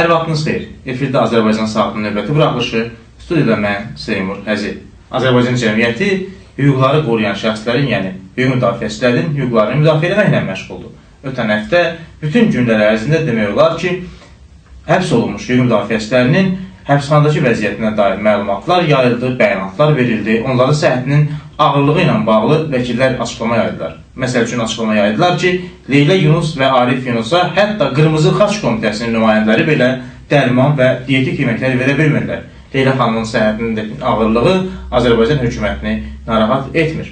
Hər vaxtınız xeyir. Efirdə Azərbaycan saatının növbəti buraxılışı, studiyada mən Seymur Əzi. Azərbaycan cəmiyyəti hüquqları qoruyan şəxslərin, yəni hüquq müdafiəçilərinin hüquqlarını müdafiə etməklə məşğuldur. Ötən həftə bütün günlər ərzində demək olar ki, həbs olunmuş hüquq müdafiəçilərinin həbsxanadakı vəziyyətinə dair məlumatlar yayıldı, bəyanatlar verildi, onların səhhətinin ağırlığı ilə bağlı vəkillər açıqlama yaydılar. Məsəl üçün açıqlama yaydılar ki, Leyla Yunus və Arif Yunusa hətta Qırmızı Xaç Komitəsinin nümayəndələri belə dərman və dietik yeməklər verə bilmirlər. Leyla xanımın səhhətinin ağırlığı Azərbaycan hökumətini narahat etmir.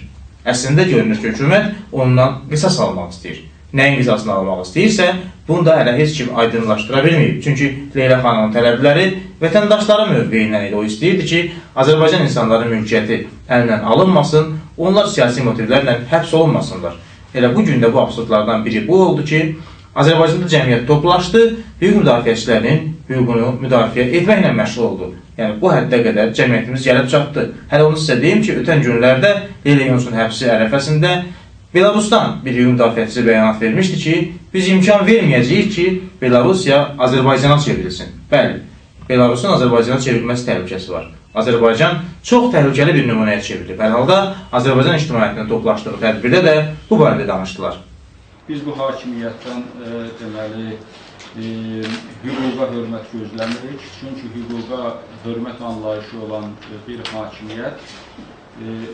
Əslində görünür ki, hökumət ondan qisas almaq istəyir. Nəyin qisasını almaq istəyirsə, bunu da hələ heç kim aydınlaşdıra bilməyib. Çünki Leyla xanımın tələbləri vətəndaşların mövqeyindən idi. O istəyirdi ki, Azərbaycan insanların mülkiyyəti əlindən alınmasın, onlar siyasi motivlərlə həbs olunmasınlar. Elə bu gün də bu absurdlardan biri bu oldu ki, Azərbaycanda cəmiyyət toplaşdı, hüquq müdafiəçilərinin hüququnu müdafiə etməklə məşğul oldu. Yəni bu həddə qədər cəmiyyətimiz gəlib çatdı. Hələ onu sizə deyim ki, ötən günlərdə Leyla Yunusun həbsi ərəfəsində Belarusdan bir hüquq müdafiəçisi bəyanat vermişdi ki, biz imkan verməyəcəyik ki, Belarusiya Azərbaycana çevrilsin. Bəli, Belarusun Azərbaycana çevrilməsi təhlükəsi var. Azərbaycan çox təhlükəli bir nümunəyə çevrilib. Hər halda Azərbaycan ictimaiyyətinin toplaşdığı tədbirdə də bu barədə danışdılar. Biz bu hakimiyyətdən deməli, hüquqa hörmət gözləmirik. Çünki hüquqa hörmət anlayışı olan bir hakimiyyət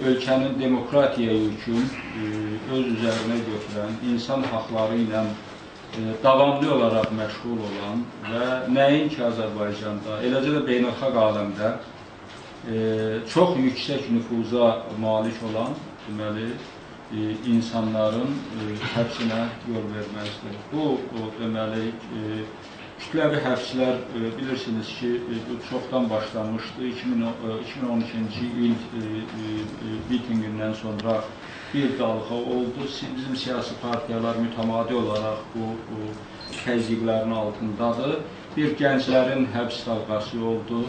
ölkənin demokratiya üçün öz üzərinə götürən, insan haqları ilə davamlı olaraq məşğul olan və nəinki Azərbaycanda, eləcə də beynəlxalq aləmdə çox yüksək nüfuza malik olan deməli, insanların həbsinə yol verməzdir. Bu, deməli, kütləvi həbslər bilirsiniz ki, bu çoxdan başlamışdı. 2012-ci il mitingindən sonra bir dalğa oldu. Bizim siyasi partiyalar mütəmadi olaraq bu təzyiqlərin altındadır. Bir gənclərin həbs dalğası oldu,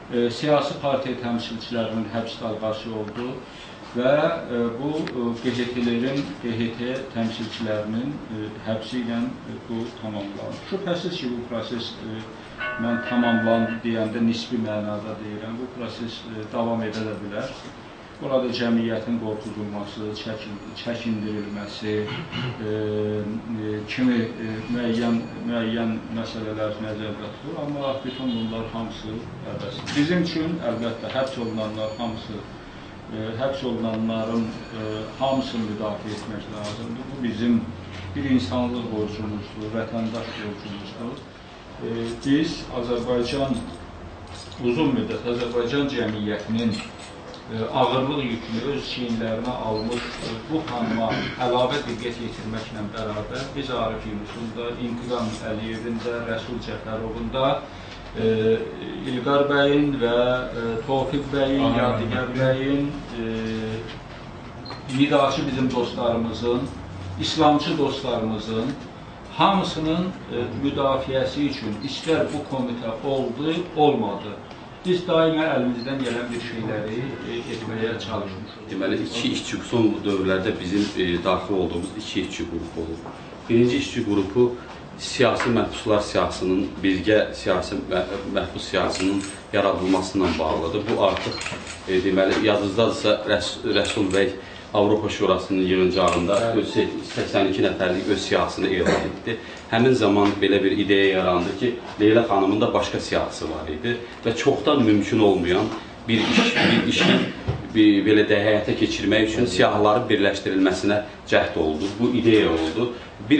siyasi partiya təmsilçilərinin həbs dalğası oldu və bu QHT-lerin, QHT təmsilçilərinin həbsi ilə bu tamamlandı. Şübhəsiz ki, bu proses mən tamamlandı deyəndə nisbi mənada deyirəm, bu proses davam edə də bilər. Burada cəmiyyətin qorxudulması, çəkindirilməsi kimi müəyyən məsələlər nəzərdə tutulur, amma bütün bunlar hamısı əbəsdir. Bizim üçün əlbəttə həbs olunanlar hamısı, həbs olunanların hamısını müdafiə etmək lazımdır. Bu bizim bir insanlıq borcumuzdur, vətəndaş borcumuzdur. Biz Azərbaycan, uzun müddət Azərbaycan cəmiyyətinin ağırlıq yükünü öz çiyinlərinə almış bu xanıma əlavə diqqət yetirməklə bərabər biz Arif Yunusun da, İntiqam Əliyevin də, Rəsul Cəfərovun da, İlqar bəyin və Tofiq bəyin, Yadigar bəyin, nidaçı bizim dostlarımızın, İslamçı dostlarımızın hamısının müdafiəsi üçün istər bu komitə oldu, olmadı. Biz daima əlimizdən gələn bir şeyləri etməyə çalışmışıq. Deməli, iki işçi, son dövrlərdə bizim daxil olduğumuz iki işçi qrupu olub. Birinci işçi qrupu siyasi məhbuslar siyahısının, birgə siyasi məhbus siyahısının yaradılması ilə bağlıdır. Bu artıq, deməli, yadınızdadırsa Rəsul bəy Avropa Şurasının yığıncağında 82 nəfərlik öz siyahısını elan etdi. Həmin zaman belə bir ideya yarandı ki, Leyla xanımın da başqa siyahısı var idi və çoxdan mümkün olmayan bir işi belə də həyata keçirmək üçün siyahıların birləşdirilməsinə cəhd oldu. Bu ideya oldu. Bir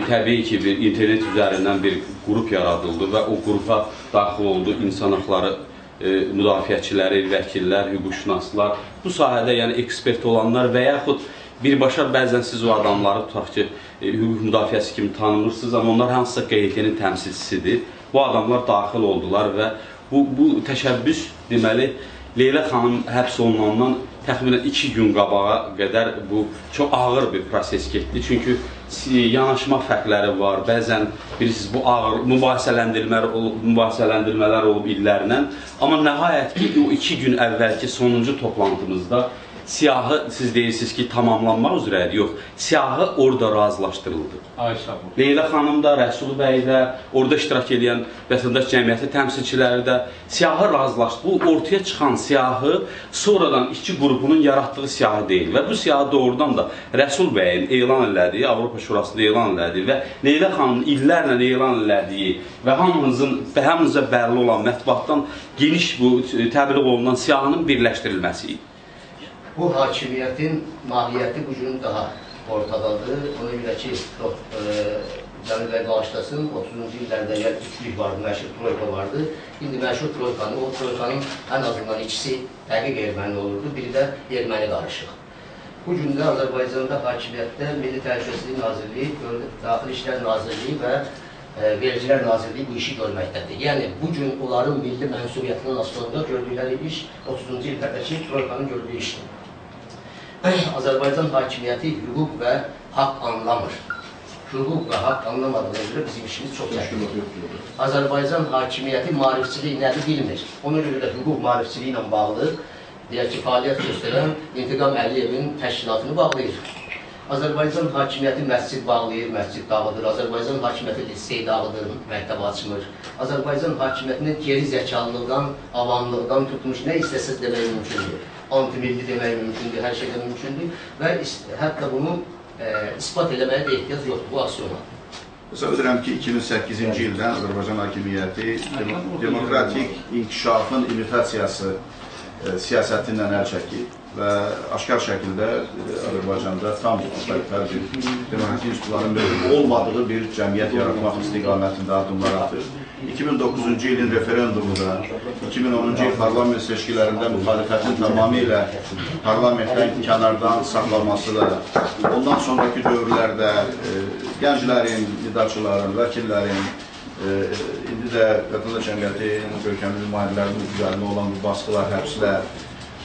təbii ki, bir internet üzərindən bir qrup yaradıldı və o qrupa daxil oldu insan haqları müdafiəçiləri, vəkillər, hüquqşünaslar, bu sahədə yəni ekspert olanlar və yaxud birbaşa bəzən siz o adamları tutaq ki, hüquq müdafiəsi kimi tanımırsınız, amma onlar hansısa QHT-nin təmsilçisidir. Bu adamlar daxil oldular və bu təşəbbüs deməli Leyla xanım həbs olunandan təxminən 2 gün qabağa qədər bu çox ağır bir proses getdi. Çünki yanaşma fərqləri var. Bəzən bilirsiniz, bu ağır mübahisələndirmələr olub illərlə. Amma nəhayət ki, o 2 gün əvvəlki sonuncu toplantımızda Siyahı siz deyirsiniz ki, tamamlanmaq üzrə idi. Yox, siyahı orada razılaşdırıldı. Ay, sağ ol. Leyla xanım da, Rəsul bəy də, orada iştirak edən vətəndaş cəmiyyəti təmsilçiləri də siyahı razılaşdı. Bu ortaya çıxan siyahı sonradan işçi qrupunun yaratdığı siyahı deyil və bu siyahı doğrudan da Rəsul bəyin elan elədiyi, Avropa Şurasında elan elədiyi və Leyla xanımın illərlə elan elədiyi və hamımıza bəlli olan mətbuatdan geniş bu təbliğ olunan siyahının birləşdirilməsi idi. Bu hakimiyyətin mahiyyəti bu gün daha ortadadır. Ona görə ki, Cəmil bəy bağışlasın, 30-cu illərdə əgər üçlük vardı, məşhur troyka vardı. İndi məşhur troykanın, o troykanın ən azından ikisi dəqiq erməni olurdu, biri də erməni qarışıq. Bu gün də Azərbaycanda hakimiyyətdə Milli Təhlükəsizlik Nazirliyi, Daxili İşlər Nazirliyi və Vergilər Nazirliyi bu işi görməkdədir. Yəni, bugün onların milli mənsubiyyətindən asılı olaraq gördükləri iş 30-cu illərdəki troykanın gördüyü işdir. Azərbaycan hakimiyyəti hüquq və haqq anlamır. Hüquq və haqq anlamadığına görə bizim işimiz çox çətindir. Azərbaycan hakimiyyəti maarifçilik nədir bilmir. Ona görə də hüquq maarifçiliyi ilə bağlı, deyək ki, fəaliyyət göstərən İntiqam Əliyevin təşkilatını bağlayır. Azərbaycan hakimiyyəti məscid bağlayır, məscid dağıdır. Azərbaycan hakimiyyəti lisey dağıdır, məktəb açmır. Azərbaycan hakimiyyətinin geri zəkalılıqdan, avamlıqdan tutmuş nə istəsiz demək mümkündür. Antimilli demək mümkündür, hər şeydə mümkündür və hətta bunu ispat eləməyə də ehtiyac yoxdur, bu aksiyona. Hesab edirəm ki, 2008-ci ildən Azərbaycan hakimiyyəti demokratik inkişafın imitasiyası siyasəti ilə əl çəkib və aşkar şəkildə Azərbaycanda tam otoritar bir demokratik institutların mövcud olmadığı bir cəmiyyət yaratmaq istiqamətində addımlar atır. 2009-cu ilin referendumu da, 2010-cu il parlament seçkilərində müxalifətin tamamilə parlamentdən kənardan saxlaması da, ondan sonraki dövrlərdə gənclərin, nidacıların, vəkillərin, indi də vətəndaş cəmiyyətinin görkəmli nümayəndələrinin üzərində olan bu baskılar, həbslər,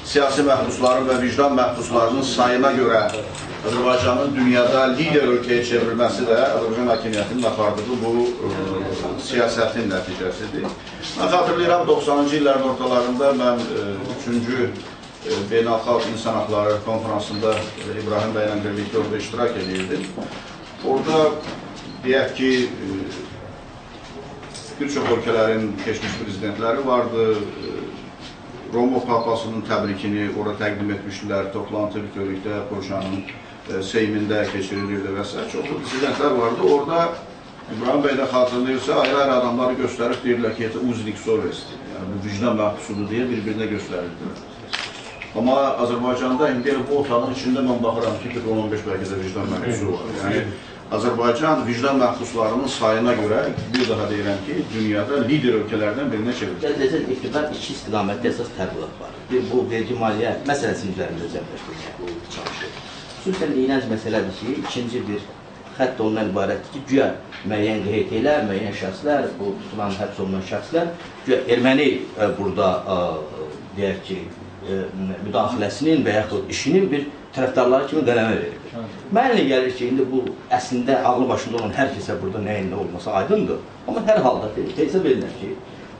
siyasi məhbusların və vicdan məhbuslarının sayına görə Azərbaycanın dünyada lider ölkəyə çevrilməsi də Azərbaycan hakimiyyətinin apardığı bu siyasətin nəticəsidir. Mən xatırlayıram, 90-cı illərin ortalarında mən 3-cü Beynəlxalq İnsan Haqları konferansında İbrahim bəylə birlikdə orada iştirak edirdim. Orada deyək ki, bir çox ölkələrin keçmiş prezidentləri vardı. Roma Papasının təbrikini ora təqdim etmişdilər, toplantı bütövlükdə Polşanın Seymində keçirilirdi və s. Çoxlu dissidentlər vardı. Orada İbrahim bəy də xatırlayırsa, ayrı-ayrı adamları göstərib deyirlər ki, uznik sovesti, yəni bu vicdan məhbusudur deyə bir-birinə göstərirdilər. Amma Azərbaycanda indi elə bu otağın içində mən baxıram ki, bir 15 bəlkə də vicdan məhbusu var. Yəni Azərbaycan vicdan məhbuslarının sayına görə, bir daha deyirəm ki, dünyada lider ölkələrdən birinə çevrilir. Gəncədə iqtidar iki istiqamətdə əsas təbliğat var. Bir, bu vergi maliyyə məsələsinin üzərində cəmləşdirməyə çalışır. Xüsusən iyrənc məsələdir ki, ikinci bir xətt ondan ibarətdir ki, güya müəyyən QHT-lər, müəyyən şəxslər, bu tutulan, həbs olunan şəxslər, güya erməni burada, deyək ki, müdaxiləsinin və yaxud işinin bir tərəfdarları kimi qələmə verilir. Mənlə gəlir ki, indi bu əslində ağlı başında olan hər kəsə burada nəyin nə olması aydındır. Amma hər halda hesab edilir ki,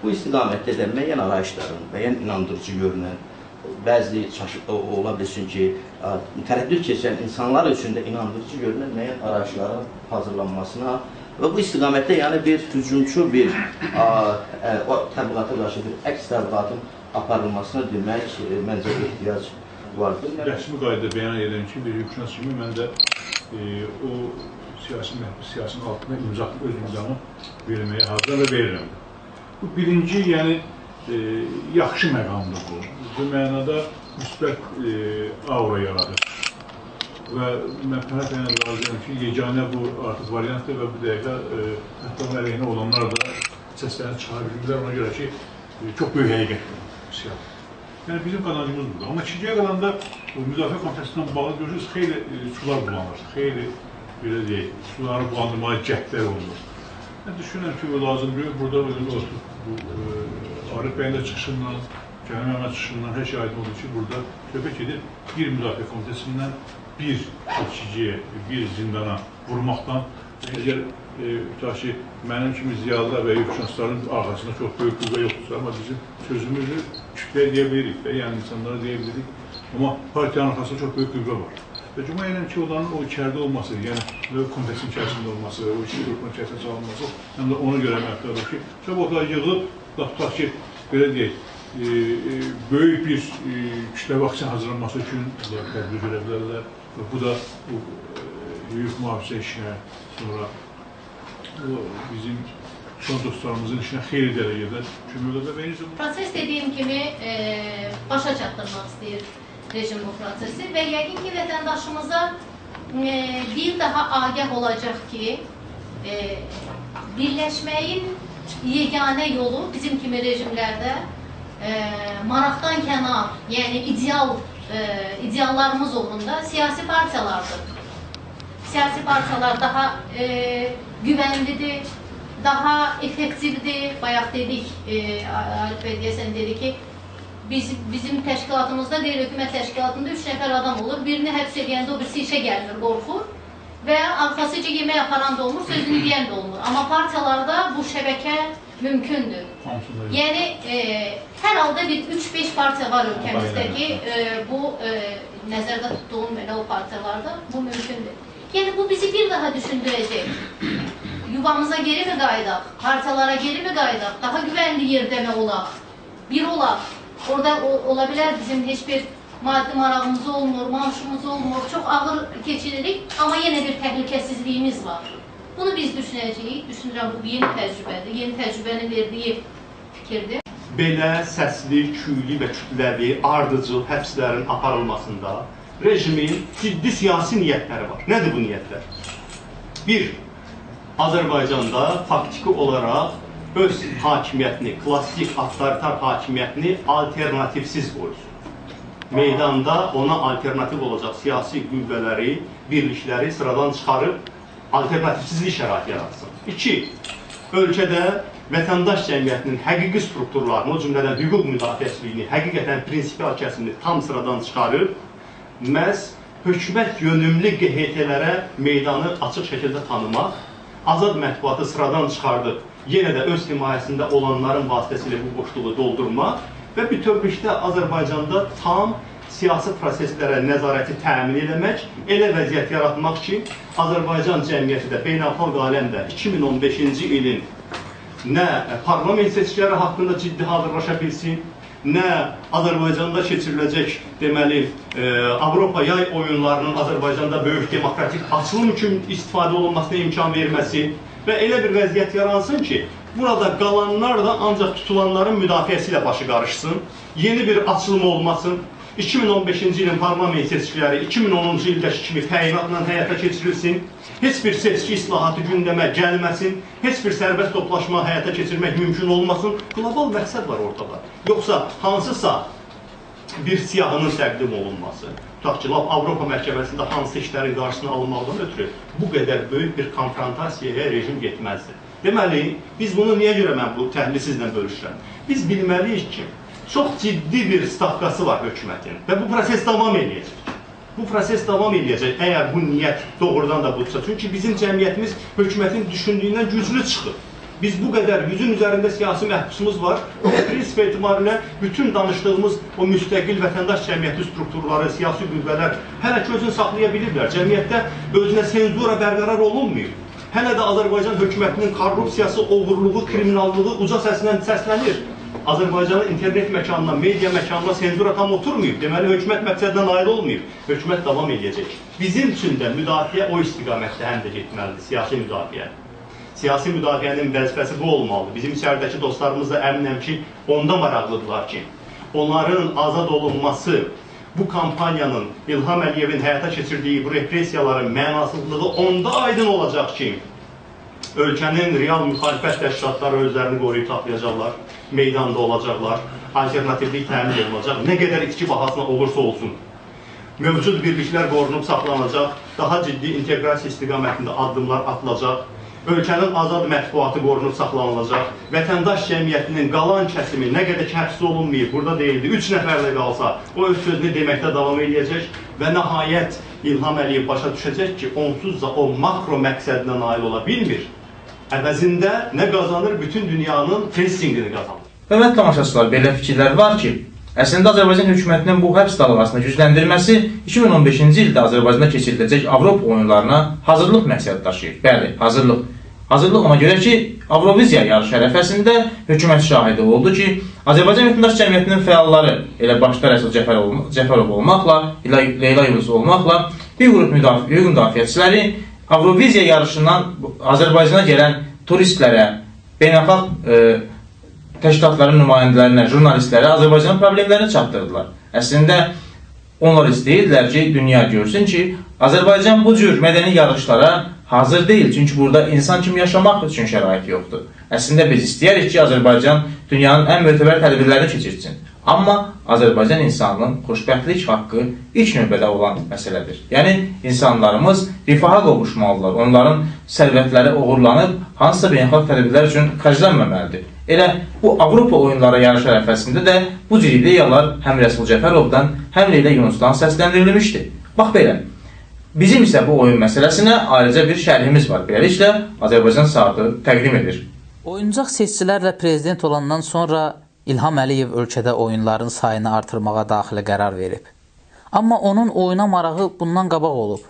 bu istiqamətdə də müəyyən arayışların, müəyyən inandırıcı görünən, bəzi ola bilsin ki, tərəddüd keçən insanlar üçün də inandırıcı görünən müəyyən arayışların hazırlanmasına və bu istiqamətdə yəni bir hücumçu bir təbliğata qarşı bir əks təbliğatın aparılmasına demək, məncə ehtiyac vardır. Rəsmi qaydada bəyan edirəm ki, bir hüquqşünas kimi mən də o siyasi məhbus siyasının altına imza, öz imzamı verməyə hazıram və verirəm. Bu birinci, yəni yaxşı məqamdır bu. Bu mənada müsbət aura yaradır. Və mən Pənah bəylə razıyam ki, yeganə bu artıq variantdır və bu dəqiqə hətta onun əleyhinə olanlar da səslərini çıxara bilirlər ona görə ki, çox böyük həqiqətdir siyah. Yəni bizim qazancımız budur. Amma ikinciyə qalanda müdafiə komitəsindən bağlı görürsünüz, xeyli sular bulanır, xeyli, belə deyək, suları bulandırmağa cəhdlər olunur. Mən düşünürəm ki, bu lazım deyil. Burada Arif bəyin də çıxışından, Cəmi Məhəmməd çıxışından hər şey aydın oldu ki, burada söhbət gedir bir müdafiə komitəsindən bir seçiciyə, bir zindana vurmaqdan, əgər tutaq ki, mənim kimi ziyalılar və hüquqşünasların arxasında çox böyük qüvvə yoxdursa, amma bizim sözümüzü kütləyə deyə bilirik də, yəni insanlara deyə bilirik. Amma partiyanın arxasında çox böyük qüvvə var. Və güman edirəm ki, onların o içəridə olması, yəni növbə komitəsinin içərisində olması, o işçi qrupunun içərisində çalınması, həm də ona görə məhdudur ki, çabuklar yığıb, tutaq ki, belə deyək, böyük bir kütləvi aksiya hazırlanması üçün tədbir görə bilərlər və bu da hüquq mühafizə işinə, sonra bizim son dostlarımızın işinə xeyli dərəcədə kömək ola bilər. Proses dediyim kimi başa çatdırmaq istəyir rejim bu prosesi və yəqin ki, vətəndaşımıza bir daha agah olacaq ki, birləşməyin yeganə yolu bizim kimi rejimlərdə maraqdan kənar, yəni ideallarımız uğrunda siyasi partiyalardır. Siyasi partiyalar daha güvənlidir, daha effektivdir. Bayaq dedik, Arif bəy deyəsən dedi ki, bizim təşkilatımızda, qeyri-hökumət təşkilatında 3 nəfər adam olur. Birini həbs edəndə o birisi işə gəlmir, qorxur və arxasıca yemək aparan da olmur, sözünü deyən də olmur. Amma partiyalarda bu şəbəkə mümkündür. Yəni, hər halda bir 3-5 partiya var ölkəmizdə ki, bu nəzərdə tutduğum belə o partiyalarda bu mümkündür. Yəni, bu bizi bir daha düşündürəcək. Yuvamıza geri mi qayıdaq, partiyalara geri mi qayıdaq, daha güvənli yerdə mi olaq, bir olaq. Orada ola bilər bizim heç bir maddi marağımız olmur, maaşımız olmur, çox ağır keçinirik, amma yenə bir təhlükəsizliyimiz var. Bunu biz düşünəcəyik, düşünürəm bu yeni təcrübədir, yeni təcrübənin verdiyi fikirdir. Belə səsli, küyli və kütləvi, ardıcıl həbslərin aparılmasında rejimin ciddi siyasi niyyətləri var. Nədir bu niyyətlər? Bir, Azərbaycanda faktiki olaraq öz hakimiyyətini, klassik avtoritar hakimiyyətini alternativsiz qoysun. Meydanda ona alternativ olacaq siyasi qüvvələri, birlikləri sıradan çıxarıb alternativsizlik şəraiti yaratsın. İki, ölkədə vətəndaş cəmiyyətinin həqiqi strukturlarını, o cümlədən hüquq müdafiəçiliyini, həqiqətən prinsipial kəsimini tam sıradan çıxarıb, məhz hökumət yönümlü QHT-lərə meydanı açıq şəkildə tanımaq, azad mətbuatı sıradan çıxardıb, yenə də öz himayəsində olanların vasitəsilə bu boşluğu doldurmaq və bütövlükdə Azərbaycanda tam siyasi proseslərə nəzarəti təmin eləmək, elə vəziyyət yaratmaq ki, Azərbaycan cəmiyyəti də, beynəlxalq aləm də 2015-ci ilin nə parlament seçkiləri haqqında ciddi hazırlaşa bilsin, nə Azərbaycanda keçiriləcək, deməli, Avropa yay oyunlarının Azərbaycanda böyük demokratik açılım üçün istifadə olunmasına imkan verməsi və elə bir vəziyyət yaransın ki, burada qalanlar da ancaq tutulanların müdafiəsi ilə başı qarışsın, yeni bir açılım olmasın, 2015-ci ilin parlament seçkiləri 2010-cu ildəki kimi təyinatla həyata keçirilsin, heç bir seçki islahatı gündəmə gəlməsin, heç bir sərbəst toplaşma həyata keçirmək mümkün olmasın. Qlobal məqsəd var ortada. Yoxsa hansısa bir siyahının təqdim olunması, tutaq ki, lap Avropa məhkəməsində hansı işlərin qarşısını alınmaqdan ötürü bu qədər böyük bir konfrontasiyaya rejim getməzdi. Deməli, biz bunu niyə görə mən bu təhlili sizlə bölüşürəm? Biz bilməliyik ki, çox ciddi bir stavkası var hökumətin və bu proses davam eləyəcək. Bu proses davam eləyəcək, əgər bu niyyət doğrudan da budursa. Çünki bizim cəmiyyətimiz hökumətin düşündüyündən güclü çıxır. Biz bu qədər 100-ün üzərində siyasi məhbusumuz var. Prinsip etibarilə bütün danışdığımız o müstəqil vətəndaş cəmiyyəti strukturları, siyasi qüvvələr hələ ki özünü saxlaya bilirlər. Cəmiyyətdə özünə senzura bərqərar olunmuyor. Hələ də Azərbaycan hökumətinin korrupsiyası, oğurluğu, kriminallığı uca səslə səslənir. Azərbaycanın internet məkanına, media məkanına senzura tam oturmayıb. Deməli, hökumət məqsədinə nail olmayıb. Hökumət davam edəcək. Bizim üçün də müdafiə o istiqamətdə həm də getməlidir, siyasi müdafiə. Siyasi müdafiənin vəzifəsi bu olmalıdır. Bizim içəridəki dostlarımız da əminəm ki, onda maraqlıdırlar ki, onların azad olunması, bu kampaniyanın, İlham Əliyevin həyata keçirdiyi bu repressiyaların mənasızlığı onda aydın olacaq ki, ölkənin real müxalifət təşkilatları özlərini qoruyub saxlayacaqlar, meydanda olacaqlar, alternativlik təmin olunacaq, nə qədər itki bahasına olursa olsun. Mövcud birliklər qorunub saxlanacaq, daha ciddi inteqrasiya istiqamətində addımlar atılacaq, ölkənin azad mətbuatı qorunub saxlanılacaq, vətəndaş cəmiyyətinin qalan kəsimi nə qədər ki həbs olunmayıb, burada deyildi, 3 nəfərlə qalsa, o öz sözünü deməkdə davam eləyəcək və nəhayət İlham Əliyev başa düşəcək ki, onsuz da o makro məqsədinə nail ola bilmir. Əvəzində nə qazanır? Bütün dünyanın pressingini qazanır. Hörmətli tamaşaçılar, belə fikirlər var ki, Əslində Azərbaycan hökumətinin bu həbs dalğasını gücləndirməsi 2015-ci ildə Azərbaycanda keçiriləcək Avropa oyunlarına hazırlıq məqsədi daşıyır. Bəli, hazırlıq. Hazırlıq ona görə ki, Avroviziya yarışı ərəfəsində hökumət şahidi oldu ki, Azərbaycan Vətəndaş Cəmiyyətinin fəalları, elə başda Rəsul Cəfərov olmaqla, Leyla Yunus olmaqla bir qrup hüquq müdafiəçiləri Avroviziya yarışından Azərbaycana gələn turistlərə, beynəlxalq təşkilatların nümayəndələrinə, jurnalistlərə Azərbaycanın problemlərini çatdırdılar. Əslində, onlar istəyirdilər ki, dünya görsün ki, Azərbaycan bu cür mədəni yarışlara hazır deyil. Çünki burada insan kimi yaşamaq üçün şərait yoxdur. Əslində, biz istəyirik ki, Azərbaycan dünyanın ən mötəbər tədbirlərini keçirsin. Amma Azərbaycan insanının xoşbəxtlik haqqı ilk növbədə olan məsələdir. Yəni, insanlarımız rifaha qovuşmalıdırlar. Onların sərvətləri oğurlanıb, hansısa beynəlxalq tədbirlər üçün xərclənməməlidir. Elə bu Avropa oyunları yarış ərəfəsində də bu cür ideyalar həm Rəsul Cəfərovdan, həm Leyla Yunusdan səsləndirilmişdi. Bax belə, bizim isə bu oyun məsələsinə ayrıca bir şərhimiz var. Beləliklə, Azərbaycan saatı təqdim edir. Oyuncaq seçicilərlə prezident olandan sonra İlham Əliyev ölkədə oyunların sayını artırmağa daxili qərar verib. Amma onun oyuna marağı bundan qabaq olub.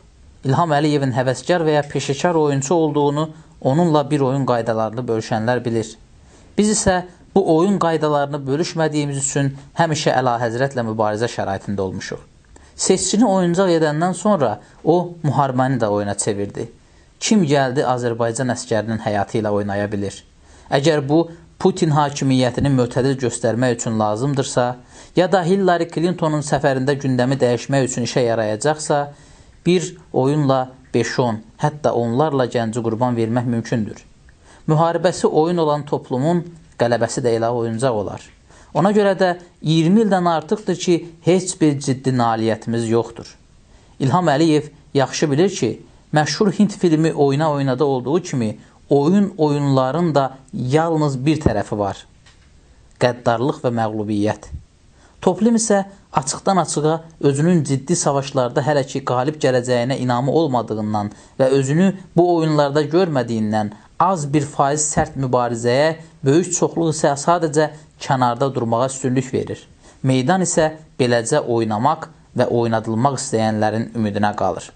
İlham Əliyevin həvəskar və ya peşəkar oyunçu olduğunu onunla bir oyun qaydalarını bölüşənlər bilir. Biz isə bu oyun qaydalarını bölüşmədiyimiz üçün həmişə Əlahəzrətlə mübarizə şəraitində olmuşuq. Seçkini oyuncaq edəndən sonra o müharibəni də oyuna çevirdi. Kim gəldi Azərbaycan əskərinin həyatı ilə oynaya bilir? Əgər bu Putin hakimiyyətini mötədil göstərmək üçün lazımdırsa, ya da Hillary Clintonun səfərində gündəmi dəyişmək üçün işə yarayacaqsa, bir oyunla 5-10, hətta onlarla gənci qurban vermək mümkündür. Müharibəsi oyun olan toplumun qələbəsi də elə oyuncaq olar. Ona görə də 20 ildən artıqdır ki, heç bir ciddi nailiyyətimiz yoxdur. İlham Əliyev yaxşı bilir ki, məşhur Hint filmi Oyna Oynada olduğu kimi, oyun oyunların da yalnız bir tərəfi var. Qəddarlıq və məğlubiyyət. Toplum isə açıqdan açığa özünün ciddi savaşlarda hələ ki qalib gələcəyinə inamı olmadığından və özünü bu oyunlarda görmədiyindən az bir faiz sərt mübarizəyə, böyük çoxluq isə sadəcə kənarda durmağa üstünlük verir. Meydan isə beləcə oynamaq və oynadılmaq istəyənlərin ümidinə qalır.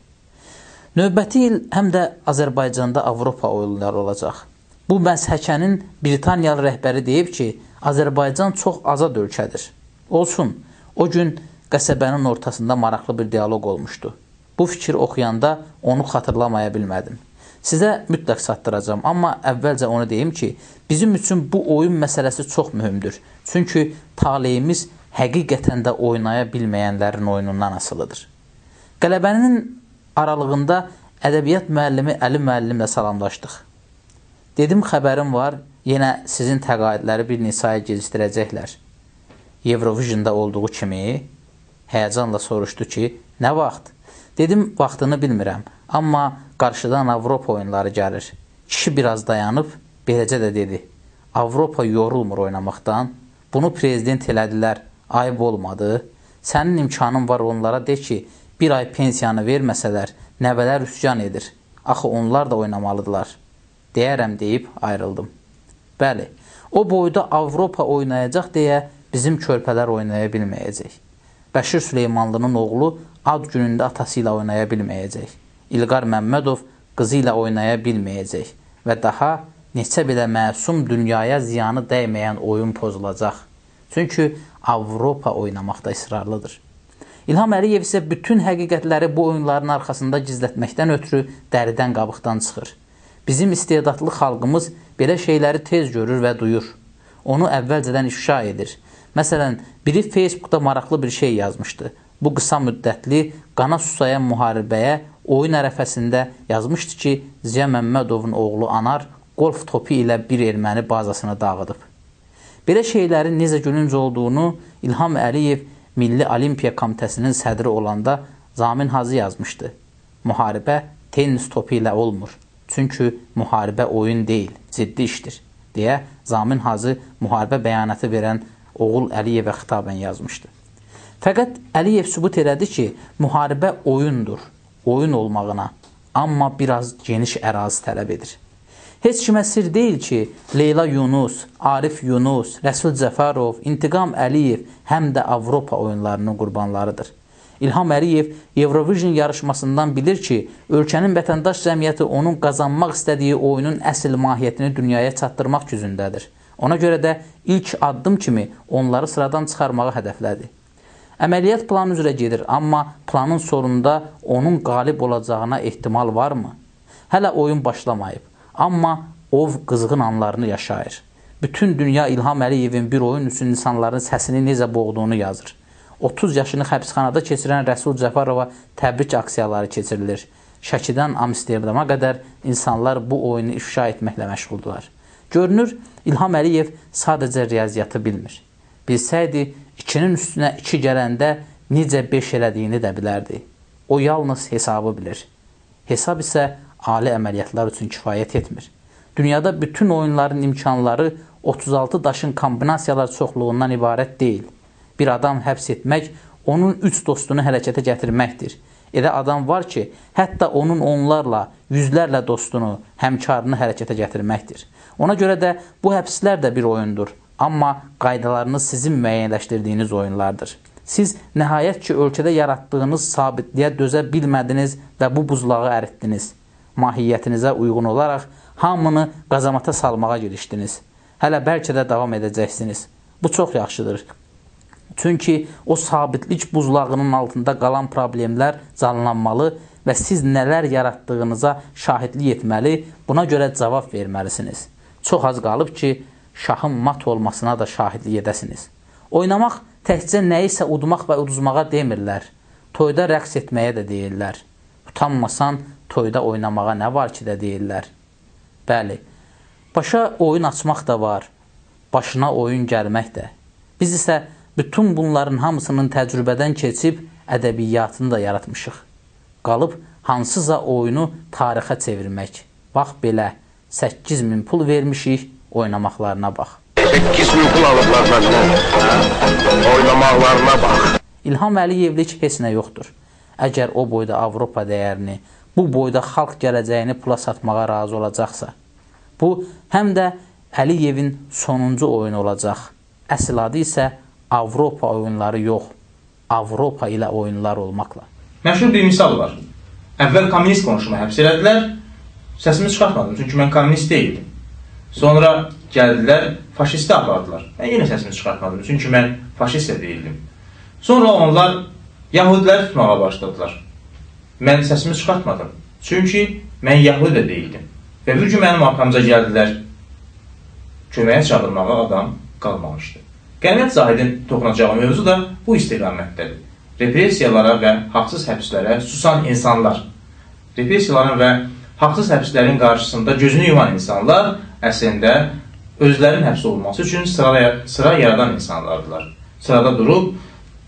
Növbəti il həm də Azərbaycanda Avropa oyunları olacaq. Bu məzhəkənin Britaniyalı rəhbəri deyib ki, Azərbaycan çox azad ölkədir. Olsun, o gün qəsəbənin ortasında maraqlı bir dialoq olmuşdu. Bu fikir oxuyanda onu xatırlamaya bilmədim. Sizə mütləq çatdıracağam, amma əvvəlcə onu deyim ki, bizim üçün bu oyun məsələsi çox mühümdür. Çünki taleyimiz həqiqətən də oynaya bilməyənlərin oyunundan asılıdır. Qələbənin aralığında ədəbiyyat müəllimi Əli müəllimlə salamlaşdıq. Dedim, xəbərim var, yenə sizin təqaüdləri bir neçə ay gecikdirəcəklər. Eurovision'da olduğu kimi həyəcanla soruşdu ki, nə vaxt? Dedim, vaxtını bilmirəm, amma qarşıdan Avropa oyunları gəlir. Kişi biraz dayanıb, beləcə də dedi, Avropa yorulmur oynamaqdan, bunu prezident elədilər, ayıb olmadı. Sənin imkanın var onlara de ki, bir ay pensiyanı verməsələr, nəvələr üsyan edir. Axı onlar da oynamalıdırlar. Deyərəm deyib ayrıldım. Bəli, o boyda Avropa oynayacaq deyə bizim körpələr oynaya bilməyəcək. Bəşir Süleymanlının oğlu ad günündə atası ilə oynaya bilməyəcək. İlqar Məmmədov qızı ilə oynaya bilməyəcək və daha neçə belə məsum dünyaya ziyanı dəyməyən oyun pozulacaq. Çünki Avropa oynamaqda israrlıdır. İlham Əliyev isə bütün həqiqətləri bu oyunların arxasında gizlətməkdən ötürü dəridən qabıqdan çıxır. Bizim istedadlı xalqımız belə şeyləri tez görür və duyur. Onu əvvəlcədən ifşa edir. Məsələn, biri Facebookda maraqlı bir şey yazmışdı. Bu qısa müddətli qana susayan müharibəyə oyun ərəfəsində yazmışdı ki, Ziya Məmmədovun oğlu Anar qolf topu ilə bir erməni bazasını dağıdıb. Belə şeylərin necə gülünc olduğunu İlham Əliyev Milli Olimpiya Komitəsinin sədri olanda Zamin Hacı yazmışdı. Müharibə tennis topu ilə olmur. Çünki müharibə oyun deyil, ciddi işdir, deyə Zamin Hacı müharibə bəyanatı verən oğul Əliyevə xitabən yazmışdı. Fəqət Əliyev sübut elədi ki, müharibə oyundur, oyun olmağına, amma biraz geniş ərazi tələb edir. Heç kimə sir deyil ki, Leyla Yunus, Arif Yunus, Rəsul Cəfərov, İntiqam Əliyev həm də Avropa oyunlarının qurbanlarıdır. İlham Əliyev Eurovision yarışmasından bilir ki, ölkənin vətəndaş cəmiyyəti onun qazanmaq istədiyi oyunun əsl mahiyyətini dünyaya çatdırmaq gücündədir. Ona görə də ilk addım kimi onları sıradan çıxarmağı hədəflədi. Əməliyyat plan üzrə gedir, amma planın sonunda onun qalib olacağına ehtimal varmı? Hələ oyun başlamayıb, amma ov qızğın anlarını yaşayır. Bütün dünya İlham Əliyevin bir oyun üçün insanların səsini necə boğduğunu yazır. 30 yaşını həbsxanada keçirən Rəsul Cəfərova təbrik aksiyaları keçirilir. Şəkidən Amsterdama qədər insanlar bu oyunu ifşa etməklə məşğuldular. Görünür, İlham Əliyev sadəcə riyaziyyatı bilmir. Bilsəydi, 2-nin üstünə 2 gələndə necə 5 elədiyini də bilərdi. O yalnız hesabı bilir. Hesab isə ali əməliyyatlar üçün kifayət etmir. Dünyada bütün oyunların imkanları 36 daşın kombinasiyalar çoxluğundan ibarət deyil. Bir adam həbs etmək, onun 3 dostunu hərəkətə gətirməkdir. Elə adam var ki, hətta onun onlarla, yüzlərlə dostunu, həmkarını hərəkətə gətirməkdir. Ona görə də bu həbslər də bir oyundur. Amma qaydalarını sizin müəyyənləşdirdiyiniz oyunlardır. Siz nəhayət ki, ölkədə yaratdığınız sabitliyə dözə bilmədiniz və bu buzlağı əritdiniz. Mahiyyətinizə uyğun olaraq hamını qazamata salmağa girişdiniz. Hələ bəlkə də davam edəcəksiniz. Bu çox yaxşıdır. Çünki o sabitlik buzlağının altında qalan problemlər canlanmalı və siz nələr yaratdığınıza şahidlik etməli, buna görə cavab verməlisiniz. Çox az qalıb ki, şahın mat olmasına da şahidlik edəsiniz. Oynamaq təkcə nəyisə udmaq və uduzmağa demirlər. Toyda rəqs etməyə də deyirlər. Utanmasan toyda oynamağa nə var ki də deyirlər. Bəli, başa oyun açmaq da var, başına oyun gəlmək də. Biz isə bütün bunların hamısının təcrübədən keçib ədəbiyyatını da yaratmışıq. Qalıb hansısa oyunu tarixə çevirmək. Bax belə, 8000 pul vermişik, oynamaqlarına bax. 8000 pul alıblar məndən, oynamaqlarına bax. İlham Əliyevlik heç nə yoxdur. Əgər o boyda Avropa dəyərini, bu boyda xalq gələcəyini pula satmağa razı olacaqsa. Bu, həm də Əliyevin sonuncu oyunu olacaq. Əsl adı isə Avropa oyunları yox, Avropa ilə oyunlar olmaqla. Məşhur bir misal var. Əvvəl kommunist qonşumu həbs elədilər, səsimi çıxartmadım, çünki mən kommunist deyildim. Sonra gəldilər, faşisti apardılar. Mən yenə səsimi çıxartmadım, çünki mən faşist də deyildim. Sonra onlar yahudiləri tutmağa başladılar. Mən səsimi çıxartmadım, çünki mən yahudi də deyildim. Və bir gün mənim arxamca gəldilər, köməyə çağırmağa adam qalmamışdı. Qənimət Zahidin toxunacağı mövzu da bu istiqamətdədir. Repressiyalara və haqsız həbslərə susan insanlar, repressiyaların və haqsız həbslərin qarşısında gözünü yuman insanlar əslində özlərinin həbs olunması üçün sıra yaradan insanlardılar. Sırada durub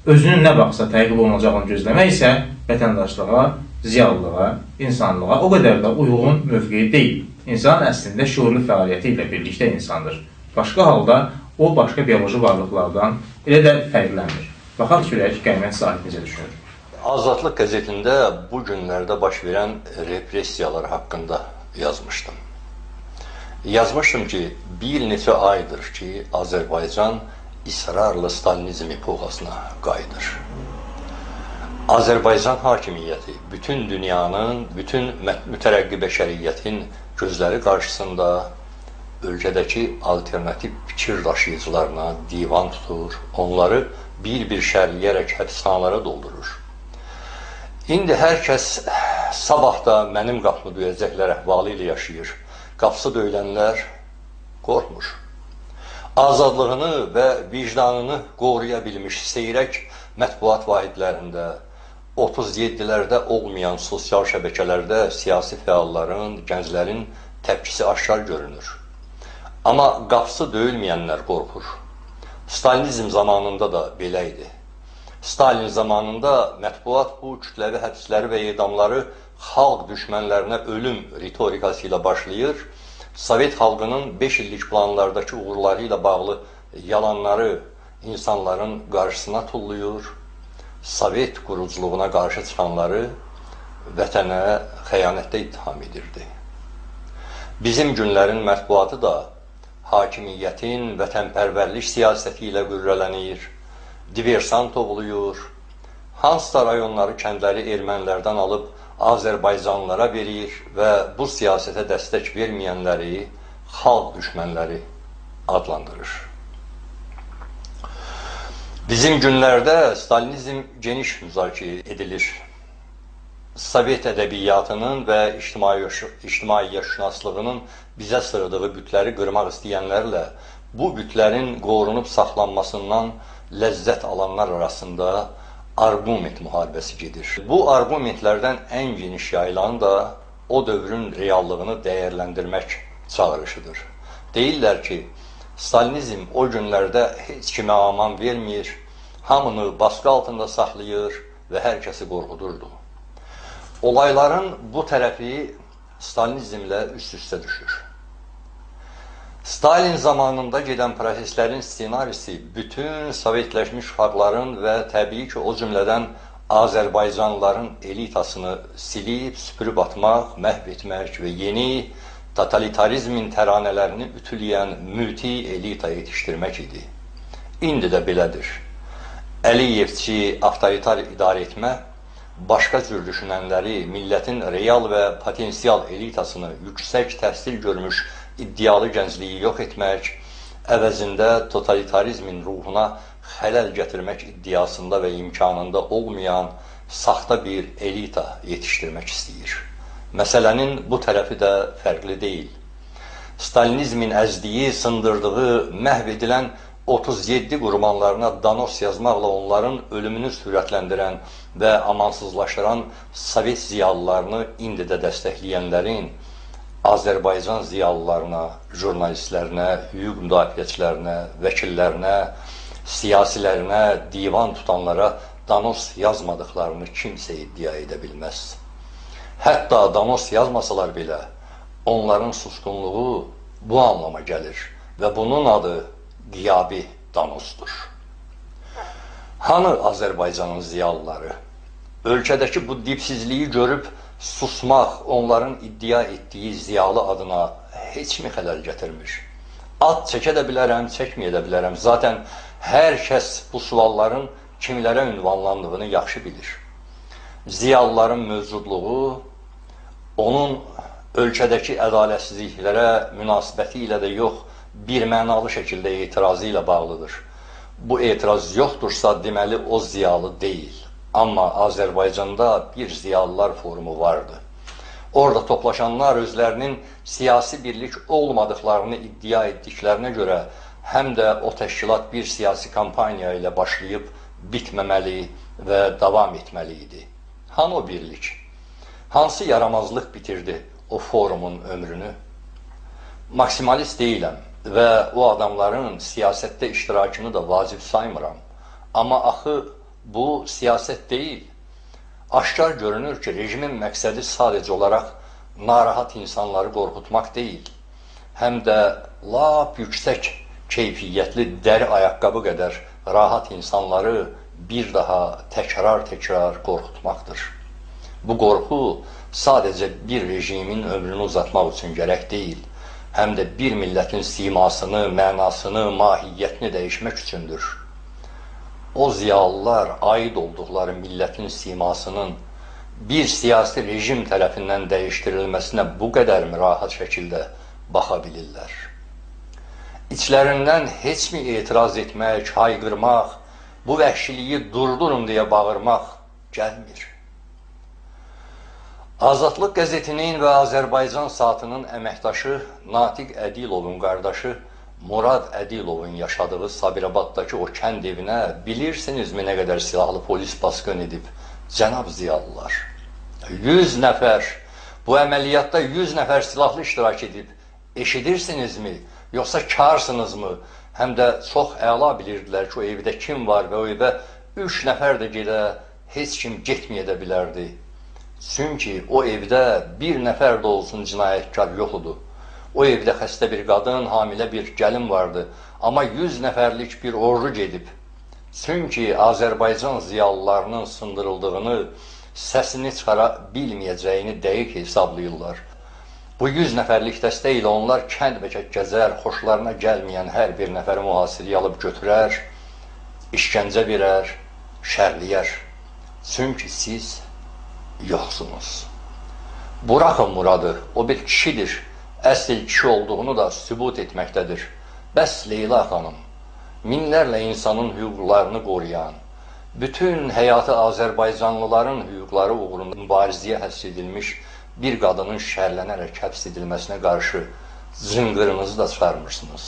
özünün nə vaxtsa təqib olunacağını gözləmək isə vətəndaşlığa, ziyalılığa, insanlığa o qədər də uyğun mövqeyi deyil. İnsan əslində şüurlu fəaliyyəti ilə birlikdə insandır. Başqa halda o başqa bioloji varlıqlardan elə də fərqlənmir. Baxaq görək Qənimət Zahid necə düşünür. Azadlıq qəzetində bu günlərdə baş verən repressiyalar haqqında yazmışdım. Yazmışdım ki, bir neçə aydır ki, Azərbaycan israrla Stalinizm epoxasına qayıdır. Azərbaycan hakimiyyəti bütün dünyanın, bütün mütərəqqi bəşəriyyətin gözləri qarşısında ölkədəki alternativ fikir daşıyıcılarına divan tutur, onları bir-bir şərləyərək həbsxanalara doldurur. İndi hər kəs sabah da mənim qapımı döyəcəklər əhvalı ilə yaşayır. Qapısı döyülənlər qorxmur. Azadlığını və vicdanını qoruya bilmiş seyrək mətbuat vahidlərində, 37-lərdə olmayan sosial şəbəkələrdə siyasi fəalların, gənclərin təpkisi aşkar görünür. Amma qapısı döyülməyənlər qorxur. Stalinizm zamanında da belə idi. Stalin zamanında mətbuat bu kütləvi həbsləri və edamları xalq düşmənlərinə ölüm ritorikası ilə başlayır. Sovet xalqının 5 illik planlardakı uğurları ilə bağlı yalanları insanların qarşısına tulluyur. Sovet quruculuğuna qarşı çıxanları vətənə xəyanətdə ittiham edirdi. Bizim günlərin mətbuatı da hakimiyyətin vətənpərvərlik siyasəti ilə qürrələnir, diversant ovluyur, hansısa rayonları, kəndləri ermənilərdən alıb Azərbaycanlılara verir və bu siyasətə dəstək verməyənləri xalq düşmənləri adlandırır. Bizim günlərdə stalinizm geniş müzakirə edilir. Sovet ədəbiyyatının və ictimaiyyətşünaslığının bizə sığdığı bütləri qırmaq istəyənlərlə bu bütlərin qorunub saxlanmasından ləzzət alanlar arasında arqument müharibəsi gedir. Bu arqumentlərdən ən geniş yayılanı da o dövrün reallığını dəyərləndirmək çağırışıdır. Deyirlər ki, stalinizm o günlərdə heç kimə aman vermir, hamını baskı altında saxlayır və hər kəsi qorxudurdu. Olayların bu tərəfi stalinizmlə üst-üstə düşür. Stalin zamanında gedən proseslərin ssenarisi bütün sovetləşmiş xalqların və təbii ki, o cümlədən Azərbaycanlıların elitasını silib, süpürüb atmaq, məhv etmək və yeni totalitarizmin təranələrini ütüləyən müti elita yetişdirmək idi. İndi də belədir. Əliyevçi avtoritar idarə etmə, başqa cür düşünənləri, millətin real və potensial elitasını yüksək təhsil görmüş iddialı gəncliyi yox etmək, əvəzində totalitarizmin ruhuna xələl gətirmək iddiasında və imkanında olmayan saxta bir elita yetişdirmək istəyir. Məsələnin bu tərəfi də fərqli deyil. Stalinizmin əzdiyi, sındırdığı, məhv edilən 37 qurbanlarına danos yazmaqla onların ölümünü sürətləndirən və amansızlaşdıran Sovet ziyalılarını indi də dəstəkləyənlərin Azərbaycan ziyalılarına, jurnalistlərinə, hüquq müdafiəçilərinə, vəkillərinə, siyasilərinə, divan tutanlara danos yazmadıqlarını kimsə iddia edə bilməz. Hətta danos yazmasalar belə, onların susqunluğu bu anlama gəlir və bunun adı qiyabi danosdur. Hanı Azərbaycanın ziyalıları? Ölkədəki bu dipsizliyi görüb susmaq onların iddia etdiyi ziyalı adına heç mi xələl gətirmir? Ad çəkə də bilərəm, çəkməyə də bilərəm. Zaten hər kəs bu sualların kimlərə ünvanlandığını yaxşı bilir. Ziyalıların mövcudluğu onun ölkədəki ədalətsizliklərə münasibəti ilə də yox, bir mənalı şəkildə etirazı ilə bağlıdır. Bu etiraz yoxdursa, deməli o ziyalı deyil. Amma Azərbaycanda bir ziyalılar forumu vardı. Orada toplaşanlar özlərinin siyasi birlik olmadıqlarını iddia etdiklərinə görə həm də o təşkilat bir siyasi kampaniya ilə başlayıb bitməməli və davam etməli idi. Hanı o birlik? Hansı yaramazlıq bitirdi o forumun ömrünü? Maksimalist deyiləm və o adamların siyasətdə iştirakını da vacib saymıram. Amma axı bu siyasət deyil. Aşkar görünür ki, rejimin məqsədi sadəcə olaraq narahat insanları qorxutmaq deyil. Həm də lap yüksək keyfiyyətli dəri ayaqqabı qədər rahat insanları bir daha təkrar-təkrar qorxutmaqdır. Bu qorxu sadəcə bir rejimin ömrünü uzatmaq üçün gərək deyil, həm də bir millətin simasını, mənasını, mahiyyətini dəyişmək üçündür. O ziyalılar aid olduqları millətin simasının bir siyasi rejim tərəfindən dəyişdirilməsinə bu qədərmi rahat şəkildə baxa bilirlər? İçlərindən heç mi etiraz etmək, hayqırmaq, bu vəhşiliyi durdurun deyə bağırmaq gəlmir? Azadlıq qəzetinin və Azərbaycan saatının əməkdaşı Natiq Ədilovun qardaşı Murad Ədilovun yaşadığı Sabirabadakı o kənd evinə bilirsinizmi nə qədər silahlı polis basqın edib? Cənab ziyalılar, 100 nəfər, bu əməliyyatda 100 nəfər silahlı iştirak edib. Eşidirsinizmi, yoxsa karsınızmı? Həm də çox əla bilirdilər ki, o evdə kim var və o evə 3 nəfər də gedə, heç kim getməyə də bilərdi. Çünki o evdə bir nəfər də olsun cinayətkar yox idi. O evdə xəstə bir qadın, hamilə bir gəlin vardı. Amma 100 nəfərlik bir ordu gedib. Çünki Azərbaycan ziyalılarının sındırıldığını, səsini çıxara bilməyəcəyini dəqiq hesablayırlar. Bu 100 nəfərlik dəstə ilə onlar kənd-bəkək gəzər, xoşlarına gəlməyən hər bir nəfəri mühasirəyə alıb götürər, işgəncə verər, şərliyər. Çünki siz yoxsunuz. Buraxın Muradı, o bir kişidir. Əsl kişi olduğunu da sübut etməkdədir. Bəs Leyla xanım, minlərlə insanın hüquqlarını qoruyan, bütün həyatı Azərbaycanlıların hüquqları uğrunda mübarizəyə həsr edilmiş bir qadının şərlənərək həbs edilməsinə qarşı zınqırınızı da çıxarmırsınız.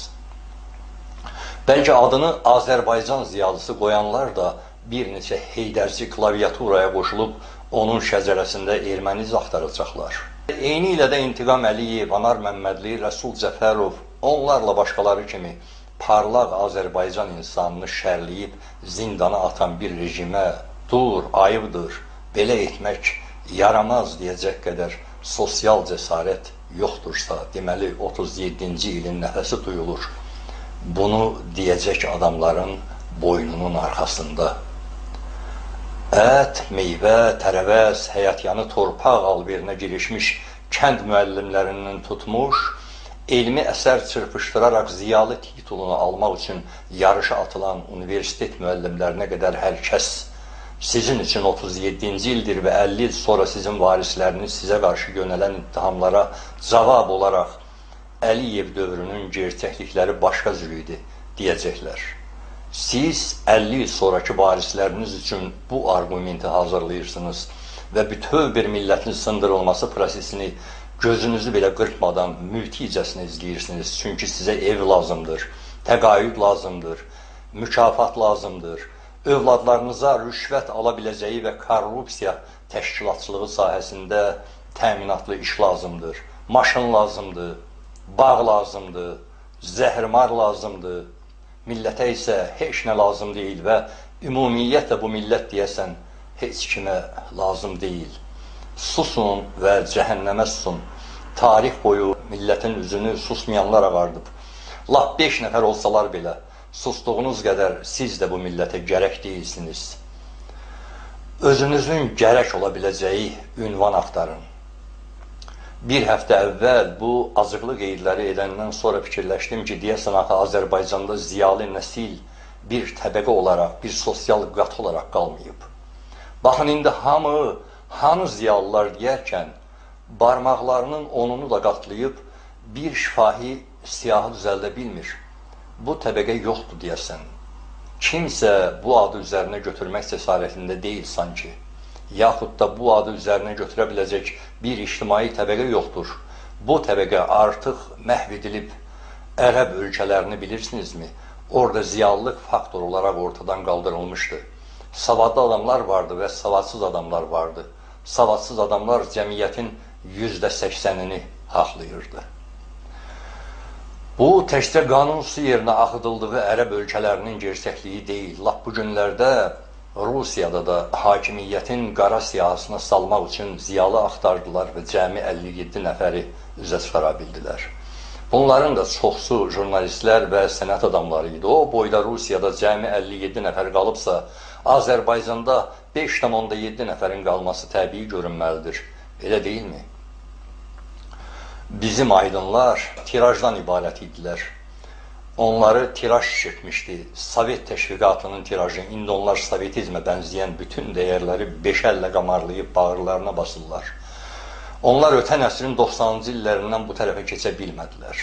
Bəlkə adını Azərbaycan ziyalısı qoyanlar da bir neçə heydərci klaviaturaya qoşulub onun şəcərəsində erməni iz axtaracaqlar. Eyni ilə də İntiqam Əliyev, Anar Məmmədli, Rəsul Cəfərov, onlarla başqaları kimi parlaq Azərbaycan insanını şərləyib zindana atan bir rejimə dur, ayıbdır, belə etmək yaramaz deyəcək qədər sosial cəsarət yoxdursa, deməli 37-ci ilin nəfəsi duyulur. Bunu deyəcək adamların boynunun arxasında. Ət, meyvə, tərəvəz, həyətyanı torpaq alverinə girişmiş kənd müəllimlərindən tutmuş, elmi əsər çırpışdıraraq ziyalı titulunu almaq üçün yarışa atılan universitet müəllimlərinə qədər hər kəs sizin üçün 37-ci ildir və 50 il sonra sizin varisləriniz sizə qarşı yönələn ittihamlara cavab olaraq Əliyev dövrünün gerçəklikləri başqa cür idi deyəcəklər. Siz 50 il sonraki varisləriniz üçün bu arqumenti hazırlayırsınız və bütöv bir millətin sındırılması prosesini gözünüzü belə qırpmadan mülticəsinə izləyirsiniz. Çünki sizə ev lazımdır, təqaüd lazımdır, mükafat lazımdır. Övladlarınıza rüşvət ala biləcəyi və korrupsiya təşkilatçılığı sahəsində təminatlı iş lazımdır, maşın lazımdır, bağ lazımdır, zəhrimar lazımdır. Millətə isə heç nə lazım deyil və ümumiyyətlə bu millət deyəsən heç kimə lazım deyil. Susun və cəhənnəmə susun. Tarix boyu millətin üzünü susmayanlar ağardıb. Lap 5 nəfər olsalar belə, sustuğunuz qədər siz də bu millətə gərək deyilsiniz. Özünüzün gərək ola biləcəyi ünvan axtarın. Bir həftə əvvəl bu acıqlı qeydləri edəndən sonra fikirləşdim ki, deyəsən axı Azərbaycanda ziyalı nəsil bir təbəqə olaraq, bir sosial qat olaraq qalmayıb. Baxın, indi hamı, hanı ziyalılar deyərkən, barmaqlarının onunu da qatlayıb bir şifahi siyahı düzəldə bilmir. Bu təbəqə yoxdur deyəsən. Kimsə bu adı üzərinə götürmək cəsarətində deyil sanki. Yaxud da bu adı üzərinə götürə biləcək bir ictimai təbəqə yoxdur. Bu təbəqə artıq məhv edilib. Ərəb ölkələrini bilirsinizmi? Orada ziyalılıq faktor olaraq ortadan qaldırılmışdı. Savadlı adamlar vardı və savadsız adamlar vardı. Savadsız adamlar cəmiyyətin %80-ini haqlayırdı. Bu, təkcə qanun su yerinə axıdıldığı ərəb ölkələrinin gerçəkliyi deyil. Lap bu günlərdə Rusiyada da hakimiyyətin qara siyahısına salmaq üçün ziyalı axtardılar və cəmi 57 nəfəri üzə çıxara bildilər. Bunların da çoxsu jurnalistlər və sənət adamları idi. O boyda Rusiyada cəmi 57 nəfər qalıbsa, Azərbaycanda 5,7 nəfərin qalması təbii görünməlidir. Elə deyilmi? Bizim aydınlar tirajdan ibarət idilər. Onları tiraj çəkmişdi. Sovet təşviqatının tirajı. İndi onlar sovetizmə bənzəyən bütün dəyərləri beşəllə qamarlayıb bağırlarına basırlar. Onlar ötən əsrin 90-cı illərindən bu tərəfə keçə bilmədilər.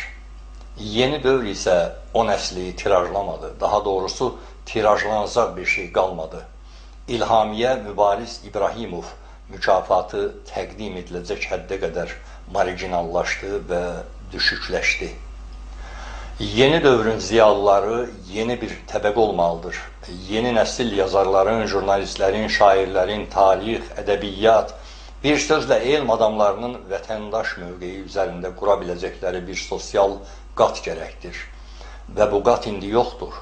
Yeni dövr isə o nəsli tirajlamadı. Daha doğrusu tirajlanacaq bir şey qalmadı. İlhamiyə Mübariz İbrahimov mükafatı təqdim ediləcək həddə qədər marjinallaşdı və düşükləşdi. Yeni dövrün ziyalıları yeni bir təbəqə olmalıdır. Yeni nəsil yazarların, jurnalistlərin, şairlərin, tarix, ədəbiyyat, bir sözlə elm adamlarının vətəndaş mövqeyi üzərində qura biləcəkləri bir sosial qat gərəkdir. Və bu qat indi yoxdur.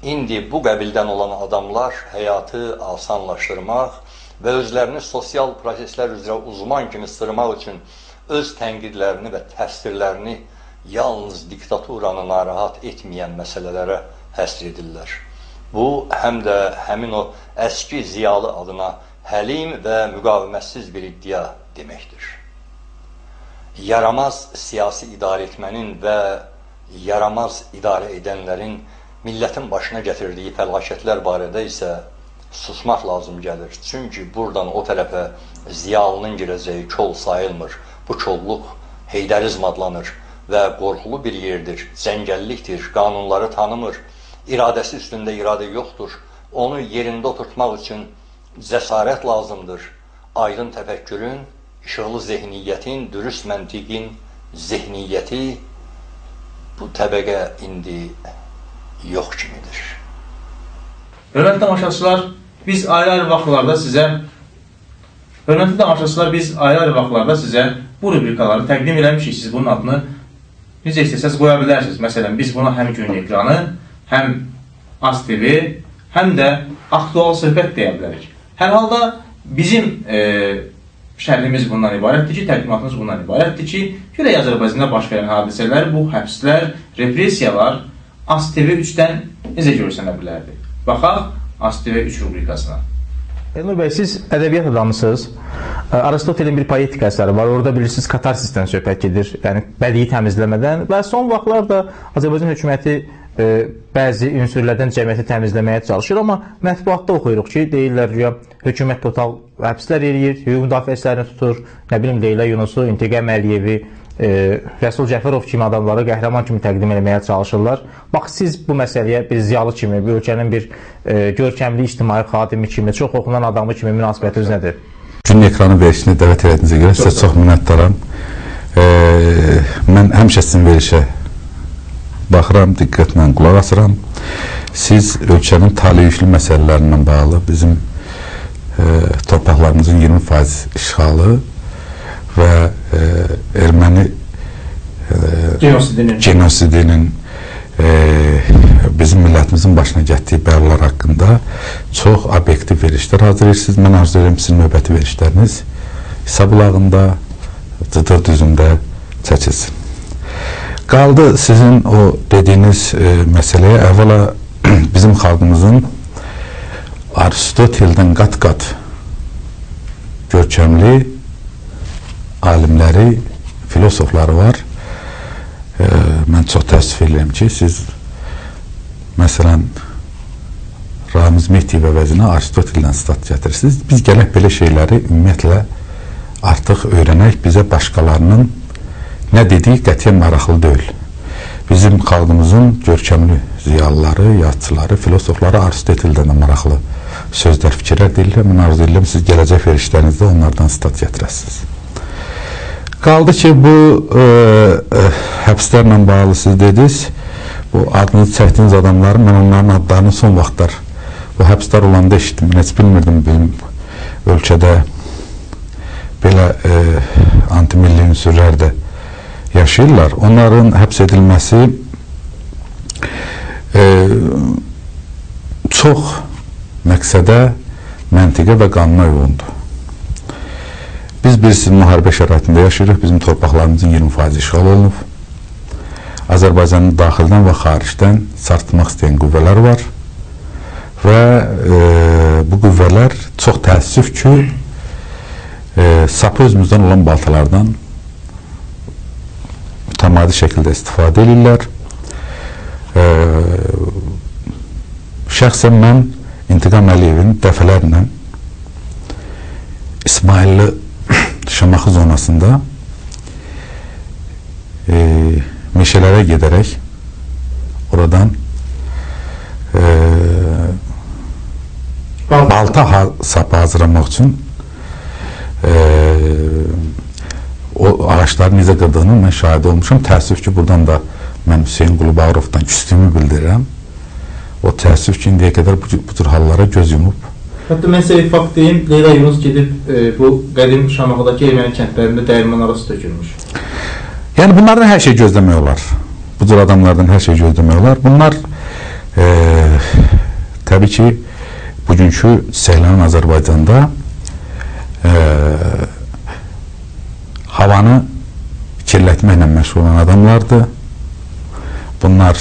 İndi bu qəbildən olan adamlar həyatı asanlaşdırmaq və özlərini sosial proseslər üzrə uzman kimi sırmaq üçün öz tənqidlərini və təfsirlərini yalnız diktaturanı narahat etməyən məsələlərə həsr edirlər. Bu, həm də həmin o əski ziyalı adına həlim və müqavimətsiz bir iddia deməkdir. Yaramaz siyasi idarə etmənin və yaramaz idarə edənlərin millətin başına gətirdiyi fəlakətlər barədə isə susmaq lazım gəlir. Çünki buradan o tərəfə ziyalının girəcəyi kol sayılmır. Bu kolluq heydərizm adlanır və qorxulu bir yerdir, cəngəllikdir, qanunları tanımır, iradəsi üstündə iradə yoxdur. Onu yerində oturtmaq üçün cəsarət lazımdır. Aydın təfəkkürün, işıqlı zehniyyətin, dürüst məntiqin zehniyyəti bu təbəqə indi yox kimidir. Hörmətli tamaşaçılar, biz ayrı-ayrı vaxtlarda sizə Hörmətli tamaşaçılar, biz ayrı-ayrı vaxtlarda sizə bu rubrikaları təqdim eləmişik. Siz bunun adını necə istəsəz qoya bilərsiniz. Məsələn, biz buna həm Gün Ekranı, həm AzTV, həm də aktual söhbət deyə bilərik. Hər halda bizim şərhimiz bundan ibarətdir ki, təqdimatımız bundan ibarətdir ki, görək Azərbaycanda baş verən hadisələr, bu həbslər, repressiyalar AzTV 3-dən necə görsənə bilərdi? Baxaq AzTV 3 rubrikasına. Elnur bəy, siz ədəbiyyat adamısınız. Aristotelin bir poetika əsəri var. Orada bilirsiniz, katarsisdən söhbət gedir. Yəni, bədii təmizləmədən və son vaxtlarda Azərbaycan hökuməti bəzi ünsürlərdən cəmiyyəti təmizləməyə çalışır, amma mətbuatda oxuyuruq ki, deyirlər güya hökumət total həbslər eləyir, hüquq müdafiəçilərini tutur, nə bilim Leyla Yunusu, İntiqam Əliyevi, Rəsul Cəfərov kimi adamları qəhrəman kimi təqdim eləməyə çalışırlar. Bax, siz bu məsələyə bir ziyalı kimi, bir ölkənin bir görkəmli ictimai xadimi kimi, çox oxunan adamı kimi münasibətiniz nədir? Gün Ekranı verilişini dəvət elədiyinizə görə sizə çox minnətdaram. Mən həmişə sizin verilişə baxıram, diqqətlə qulaq asıram. Siz ölkənin taleyüklü məsələlərindən bağlı bizim torpaqlarımızın 20% işğalı və erməni genosidinin bizim millətimizin başına gətdiyi bəlalar haqqında çox obyektiv verilişlər hazırlayırsınız. Mən arzu edirəm sizin növbəti verilişləriniz İsa bulağında, Cıdır düzündə çəkilsin. Qaldı sizin o dediyiniz məsələyə. Əvvəla bizim xalqımızın Aristoteldən qat-qat görkəmli alimləri, filosofları var. Mən çox təəssüf edirəm ki, siz məsələn Ramiz Mehdiyev əvəzinə Aristoteldən sitat gətirirsiniz. Biz gələk belə şeyləri ümumiyyətlə artıq öyrənək, bizə başqalarının nə dediyi qətiyyən maraqlı deyil. Bizim xalqımızın görkəmli ziyalıları, yazıçıları, filosofları Aristoteldən də maraqlı sözlər, fikirlər deyirlər. Mən arzu edirəm, siz gələcək verilişlərinizdə onlardan sitat gətirəsiniz. Qaldı ki, bu həbslərlə bağlı siz dediniz, bu adını çəkdiyiniz adamların, mən onların adlarını son vaxtlar, bu həbslər olanda eşitdim, mən heç bilmirdim bizim ölkədə belə antimilli ünsürlər də yaşayırlar. Onların həbs edilməsi çox məqsədə, məntiqə və qanuna uyğundur. Biz bilirsiniz, müharibə şəraitində yaşayırıq. Bizim torpaqlarımızın 20% işğal olunub. Azərbaycanın daxildən və xaricdən sarsıtmaq istəyən qüvvələr var və bu qüvvələr çox təəssüf ki, sapı özümüzdən olan baltalardan mütəmadi şəkildə istifadə edirlər. Şəxsən mən İntiqam Əliyevin dəfələrlə İsmailli Şamaxı zonasında meşələrə gedərək oradan balta sapı hazırlamaq üçün o ağaçların necə qırdığını mən şahid olmuşam. Təəssüf ki, buradan da mən Hüseyn Qulubağırovdan küstüyümü bildirirəm. O təəssüf ki, indiyə qədər bu cür hallara göz yumub. Hətta mən sizə bir fakt deyim, Leyla Yunus gedib bu qədim Şamaxıdakı erməni kəndlərində dəyirman arası tökülmüş. Yəni bunlardan hər şey gözləmək olar. Bu cür adamlardan hər şey gözləmək olar. Bunlar təbii ki, bugünkü səhlənən Azərbaycanda havanı kirlətməklə məşğul olan adamlardır. Bunlar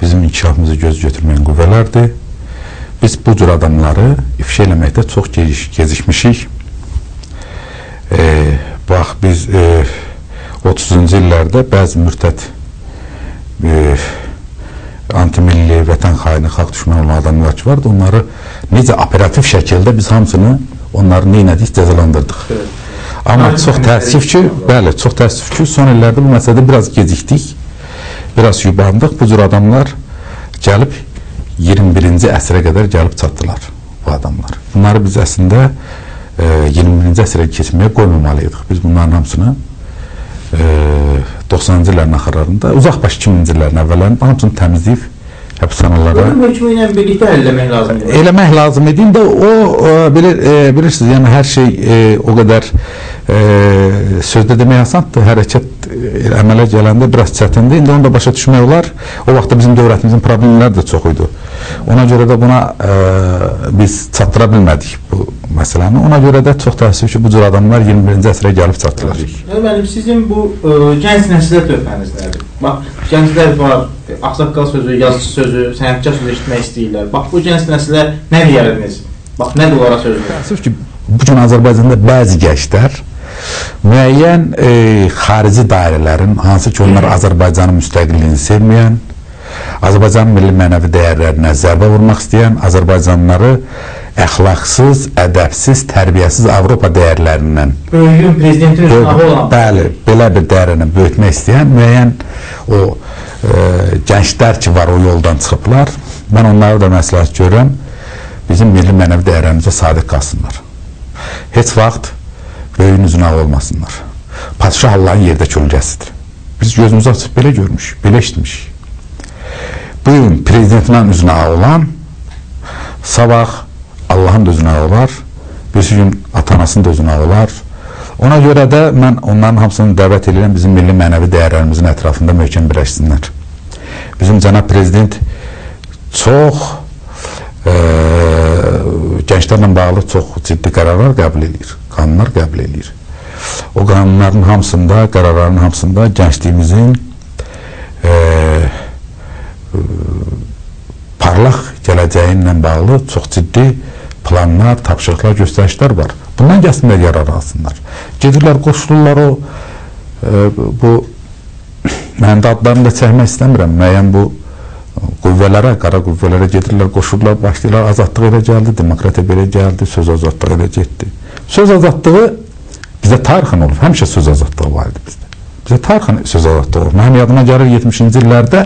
bizim inkişafımızı göz götürməyən qüvvələrdir. Biz bu cür adamları ifşa eləməkdə çox gecikmişik. Bax, biz 30-cu illərdə bəzi mürtəd antimilli, vətən xaini, xalq düşməni olan adamlar ki vardı, onları necə operativ şəkildə biz hamısını onları neynədik, cəzalandırdıq. Evet. Amma çox təəssüf ki, bəli, çox təəssüf ki, son illərdə bu məsələdə biraz gecikdik, biraz yubandıq. Bu cür adamlar gəlib 21-ci əsrə qədər gəlib çatdılar bu adamlar. Bunları biz əslində 21-ci əsrə keçməyə qoymamalıydıq. Biz bunların hamısını 90-cı illərin axırlarında, uzaq baş 2000-ci illərin əvvəllərində hamısını təmizləyib həbsxanalara... Ölüm hökmü ilə birlikdə eləmək lazım idi. Eləmək lazım idi. İndi o, bilirsiniz, yəni hər şey o qədər sözdə demək asandır, hərəkət əmələ gələndə biraz çətindir. İndi onu da başa düşmək olar. O vaxtda bizim dövlətimizin problemləri də çox idi. Ona görə də buna biz çatdıra bilmədik bu məsələni. Ona görə də çox təəssüf ki, bu cür adamlar 21-ci əsrə gəlib çatdılar. Mənim, sizin bu gənc nəslə töhfəniz nədir? Bax, gənclər var, ağsaqqal sözü, yazıcı sözü, sənətkar sözü eşitmək istəyirlər. Bax, bu gənc nəslə nə deyərdiniz? Bax, nə onlara sözünüz? Təəssüf ki, bugün Azərbaycanda bəzi gənclər müəyyən xarici dairələrin, hansı ki onlar Azərbaycanın müstəqilliyini sevməyən, Azərbaycanın milli mənəvi dəyərlərinə zərbə vurmaq istəyən, Azərbaycanlıları əxlaqsız, ədəbsiz, tərbiyəsiz Avropa dəyərlərindən böyüyün prezidentin üzünə olan, bəli, belə bir dəyərlə böyütmək istəyən müəyyən o gənclər ki var, o yoldan çıxıblar. Mən onları da məsləhət görürəm, bizim milli mənəvi dəyərlərimizə sadiq qalsınlar. Heç vaxt böyüyün üzünə olmasınlar. Padşah Allahın yerdə kölgəsidir. Biz gözümüzü açıb belə görmüşük, belə eşitmişik. Bugün prezidentin üzünə olan, sabah Allahın da üzünə olar, birisi gün ata-anasının da üzünə olar. Ona görə də mən onların hamısını dəvət edirəm, bizim milli mənəvi dəyərlərimizin ətrafında möhkəm birləşsinlər. Bizim cənab prezident çox gənclərlə bağlı çox ciddi qərarlar qəbul edir, qanunlar qəbul edir. O qanunların hamısında, qərarların hamısında gəncliyimizin parlaq gələcəyi ilə bağlı çox ciddi planlar, tapşırıqlar, göstərişlər var. Bundan gəlsinlər, yarar alsınlar. Gedirlər, qoşulurlar o, bu, mən də adlarını da çəkmək istəmirəm, müəyyən bu qüvvələrə, qara qüvvələrə gedirlər, qoşulurlar, başlayırlar, azadlıq elə gəldi, demokratiya belə gəldi, söz azadlığı elə getdi. Söz azadlığı bizdə tarixən olub, həmişə söz azadlığı var idi bizdə. Bizdə tarixən söz azadlığı olub. Mənim yadıma gəlir 70-ci illərdə,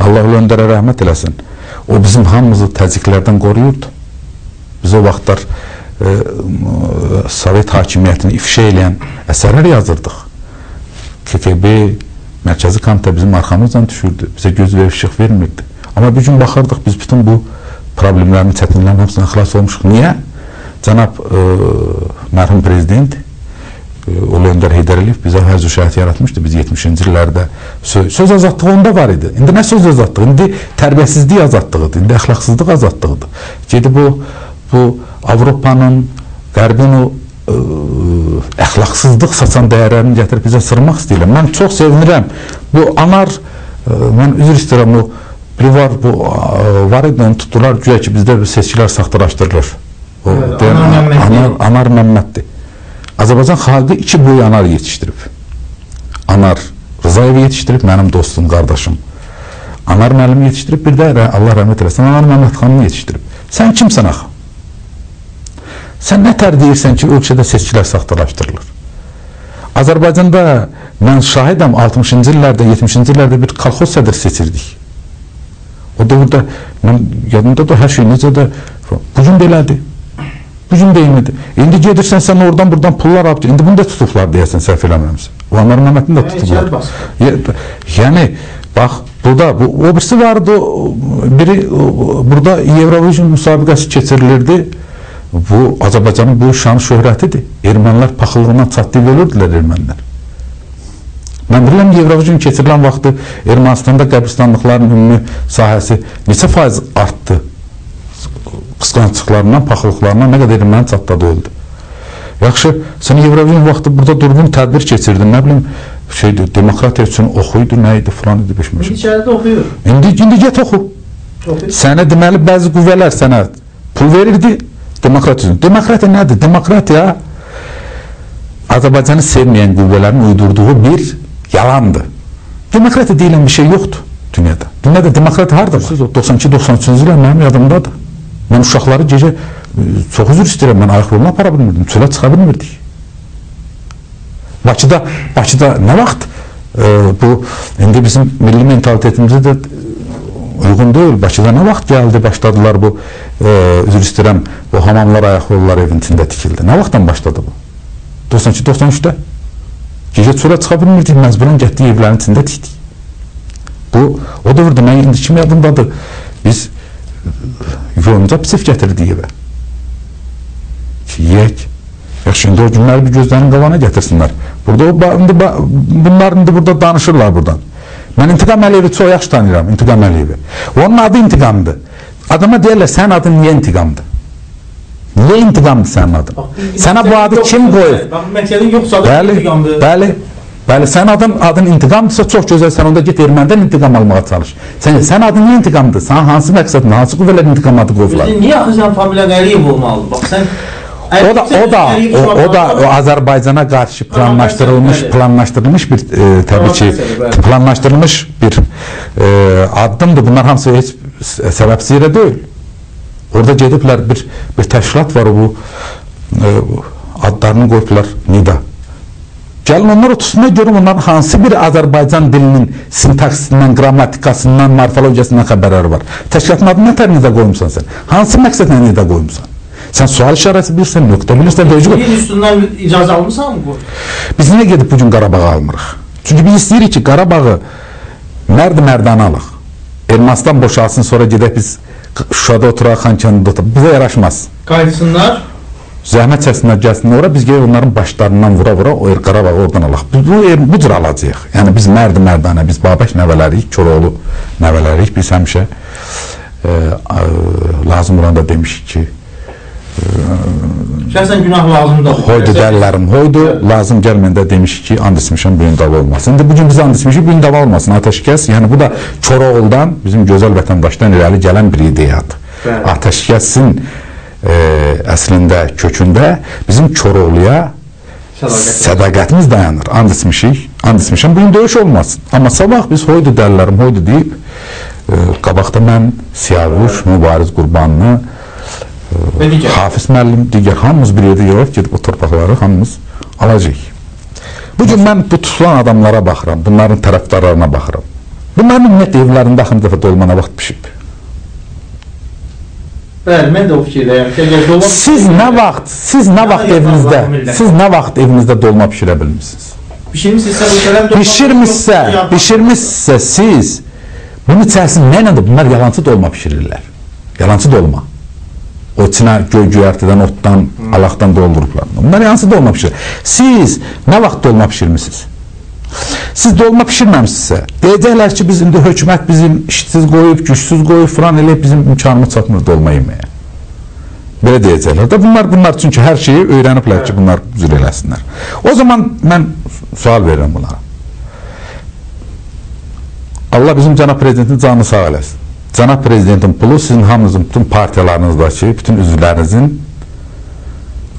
Allah Ulu Öndərə rəhmət eləsin, o bizim hamımızı təzyiqlərdən qoruyurdu. Biz o vaxtlar Sovet hakimiyyətini ifşa eləyən əsərlər yazırdıq. KGB, Mərkəzi Komitə bizim arxamızdan düşürdü, bizə göz verib işıq vermirdi. Amma bir gün baxırdıq, biz bütün bu problemlərin, çətinliklərin hamısından xilas olmuşuq. Niyə? Cənab mərhum prezident Ulu Öndər Heydər Əliyev bizə hər cür şərait yaratmışdı. Biz 70-ci illərdə söz azadlığı onda var idi. İndi nə söz azadlığı? İndi tərbiyəsizlik azadlığıdır, indi əxlaqsızlıq azadlığıdır. Gedib bu Avropanın, Qərbin o əxlaqsızlıq saçan dəyərlərini gətirib bizə sırmaq istəyirlər. Mən çox sevinirəm. Bu anar, mən üzr istəyirəm, o biri var, bu var idi, onu tutdular, güya ki bizdə seçkilər saxtalaşdırılır. Anar Məmməddir. Azərbaycan xalqı iki böyük anar yetişdirib. Anar Rızayevi yetişdirib, mənim dostum, qardaşım. Anar müəllimi yetişdirib, bir də Allah rəhmət eləsin, Anar Məmmədxanını yetişdirib. Sən kimsən axı? Sən nə tər deyirsən ki, ölkədə seçkilər saxtalaşdırılır? Azərbaycanda mən şahidəm, 60-cı illərdə, 70-ci illərdə bir kolxoz sədr seçirdik. O dövrdə, mən yadımda da hər şey necə də, bugün belədir. Bugün də eynidir. İndi gedirsən, sən oradan buradan pullar alıb, indi bunu da tutublar deyəsən, səhv eləmirəmsə. O Anar Məmmədini də tutublar. Yəni, bax, burada, o birisi vardı, biri, burada Eurovision müsabiqəsi keçirilirdi. Bu, Azərbaycanın bu şanı şöhrətidir. Ermənilər paxıllığından çatdıyıb ölürdülər ermənilər. Mən bilirəm, Eurovision keçirilən vaxtı Ermənistanda qəbristanlıqların ümumi sahəsi neçə faiz artdı? Qısqançlıqlarından, paxıllıqlarından nə qədər erməni çatladı öldü. Yaxşı, sən Eurovision vaxtı burada durdun, tədbir keçirdin, nə bilim, şeydir, demokratiya üçün oxuydu, nə idi, filan idi, beşmiş. İndi içəridə oxuyur. İndi get oxu. Sənə deməli, bəzi qüvvələr sənə pul verirdi, demokratiya üçün. Demokratiya nədir? Demokratiya Azərbaycanı sevməyən qüvvələrin uydurduğu bir yalandır. Demokratiya deyilən bir şey yoxdur dünyada. Dünyada demokratiya harada var? 92-93-cü illər mənim yadımdadır. Mən uşaqları gecə çox üzr istəyirəm, mən ayaq yoluna apara bilmirdim, çölə çıxa bilmirdik. Bakıda nə vaxt bu, indi bizim milli mentalitetimizə də uyğun deyil. Bakıda nə vaxt gəldi, başladılar bu, üzr istəyirəm, bu hamamlar, ayaq yolları evin içində tikildi. Nə vaxtdan başladı bu? 92-93-də. Gecə çölə çıxa bilmirdik, məcburən getdik evlərin içində tikdik. Bu, o dövrdə, mən indi kim yadımdadır, biz yonca pisif gətirdik evə. Ki, yiyək. Yaxşı, indi o günləri bir gözlərinin qabağına gətirsinlər. Burada bunlar indi burada danışırlar buradan. Mən İntiqam Əliyevi çox yaxşı tanıyıram, İntiqam Əliyevi. Onun adı İntiqamdır. Adama deyirlər, sənin adın niyə İntiqamdır? Niyə İntiqamdır sənin adın? Sənə bu adı kim qoyub? Bax, məqsədin yoxsa adı İntiqamdır. Bəli, bəli. Sənin adın İntiqamdırsa çox gözəl, sən onda get ermənidən intiqam almağa çalış. Sən adın niyə İntiqamdır? Sən hansı məqsədin, hansı qüvvələr intiqam adı qoyublar? Niyə axı sənin familiyan Əliyev olmalıdır? Bax, sən O da Azərbaycana qarşı planlaşdırılmış bir təbii ki, planlaşdırılmış bir addımdır. Bunlar hamısı heç səbəbsiz yerə deyil. Orada gediblər bir təşkilat var, bu adlarını qoyublar Nida. Gəlin onlar otursunlar, görün onların hansı bir Azərbaycan dilinin sintaksisindən, qrammatikasından, morfologiyasından xəbərləri var. Təşkilatın adını nə tər Nida qoymuşsan sən? Hansı məqsədlə Nida qoymuşsan? Sən sual işarəsi bilirsən, nöqtə bilirsən, vergi qoy. Bir üstündən icazə almısan mı bu? Biz niyə gedib bugün Qarabağı almırıq? Çünki biz istəyirik ki, Qarabağı mərd-mərdanə alaq. Ermənistan boşalsın, sonra gedək biz Şuşada oturaq, Xankəndidə oturaq. Bizə yaraşmaz. Qayıtsınlar? Zəhmət çəksinlər, gəlsinlər ora, biz gedək onların başlarından vura-vura o Qarabağı oradan alaq. Biz bu cür alacağıq. Yəni biz mərd-mərdanə, biz Babək nəvələriyik, Koroğlu nəvələriyik. Biz həmişə lazım olanda demişik ki, şəxsən günah lazımdır. Hoydu dəllərim, hoydu. Lazım gəlməndə demişik ki, and içmişəm, bu gün dava olmasın. İndi bugün biz and içmişik, bu gün dava olmasın. Atəşkəs, yəni bu da Koroğlu'dan, bizim gözəl vətəndaşdan irəli gələn bir ideyadır. Atəşkəsin əslində, kökündə bizim Koroğlu'ya sədaqətimiz dayanır. And içmişik, and içmişəm, bugün döyüş olmasın. Amma sabah biz hoydu dəllərim, hoydu deyib, qabaqda mən Siyavuş, Mübariz Qurbanlı, Hafiz müəllim, digər hamımız bir yerdə yığılıb gedib o torpaqları hamımız alacaq. Bugün mən bu tutulan adamlara baxıram, bunların tərəfdarlarına baxıram. Bunların ümumiyyətlə evlərində axın dəfə dolma nə vaxt pişib? Bəli, mən də o fikirdəyəm. Siz nə vaxt evinizdə dolma pişirə bilmişsiniz? Pişirmişsinizsə, pişirmişsinizsə siz bunun içərisində nə ilə də bunlar yalancı dolma pişirirlər. Yalancı dolma. O içinə göy göyərtidən, otdan, alaqdan doldurublar. Bunlar hansı dolma pişirir? Siz nə vaxt dolma pişirmişsiniz? Siz dolma pişirməmişsinizsə, deyəcəklər ki, biz indi hökumət bizim işsiz qoyub, gücsüz qoyub, filan eləyib, bizim imkanımız çatmır dolma yeməyə. Belə deyəcəklər də. Bunlar çünki hər şeyi öyrəniblər ki, bunlar üzr eləsinlər. O zaman mən sual verirəm bunlara. Allah bizim cənab prezidentin canını sağ eləsin. Cənab prezidentin pulu sizin hamınızın, bütün partiyalarınızdakı, bütün üzvlərinizin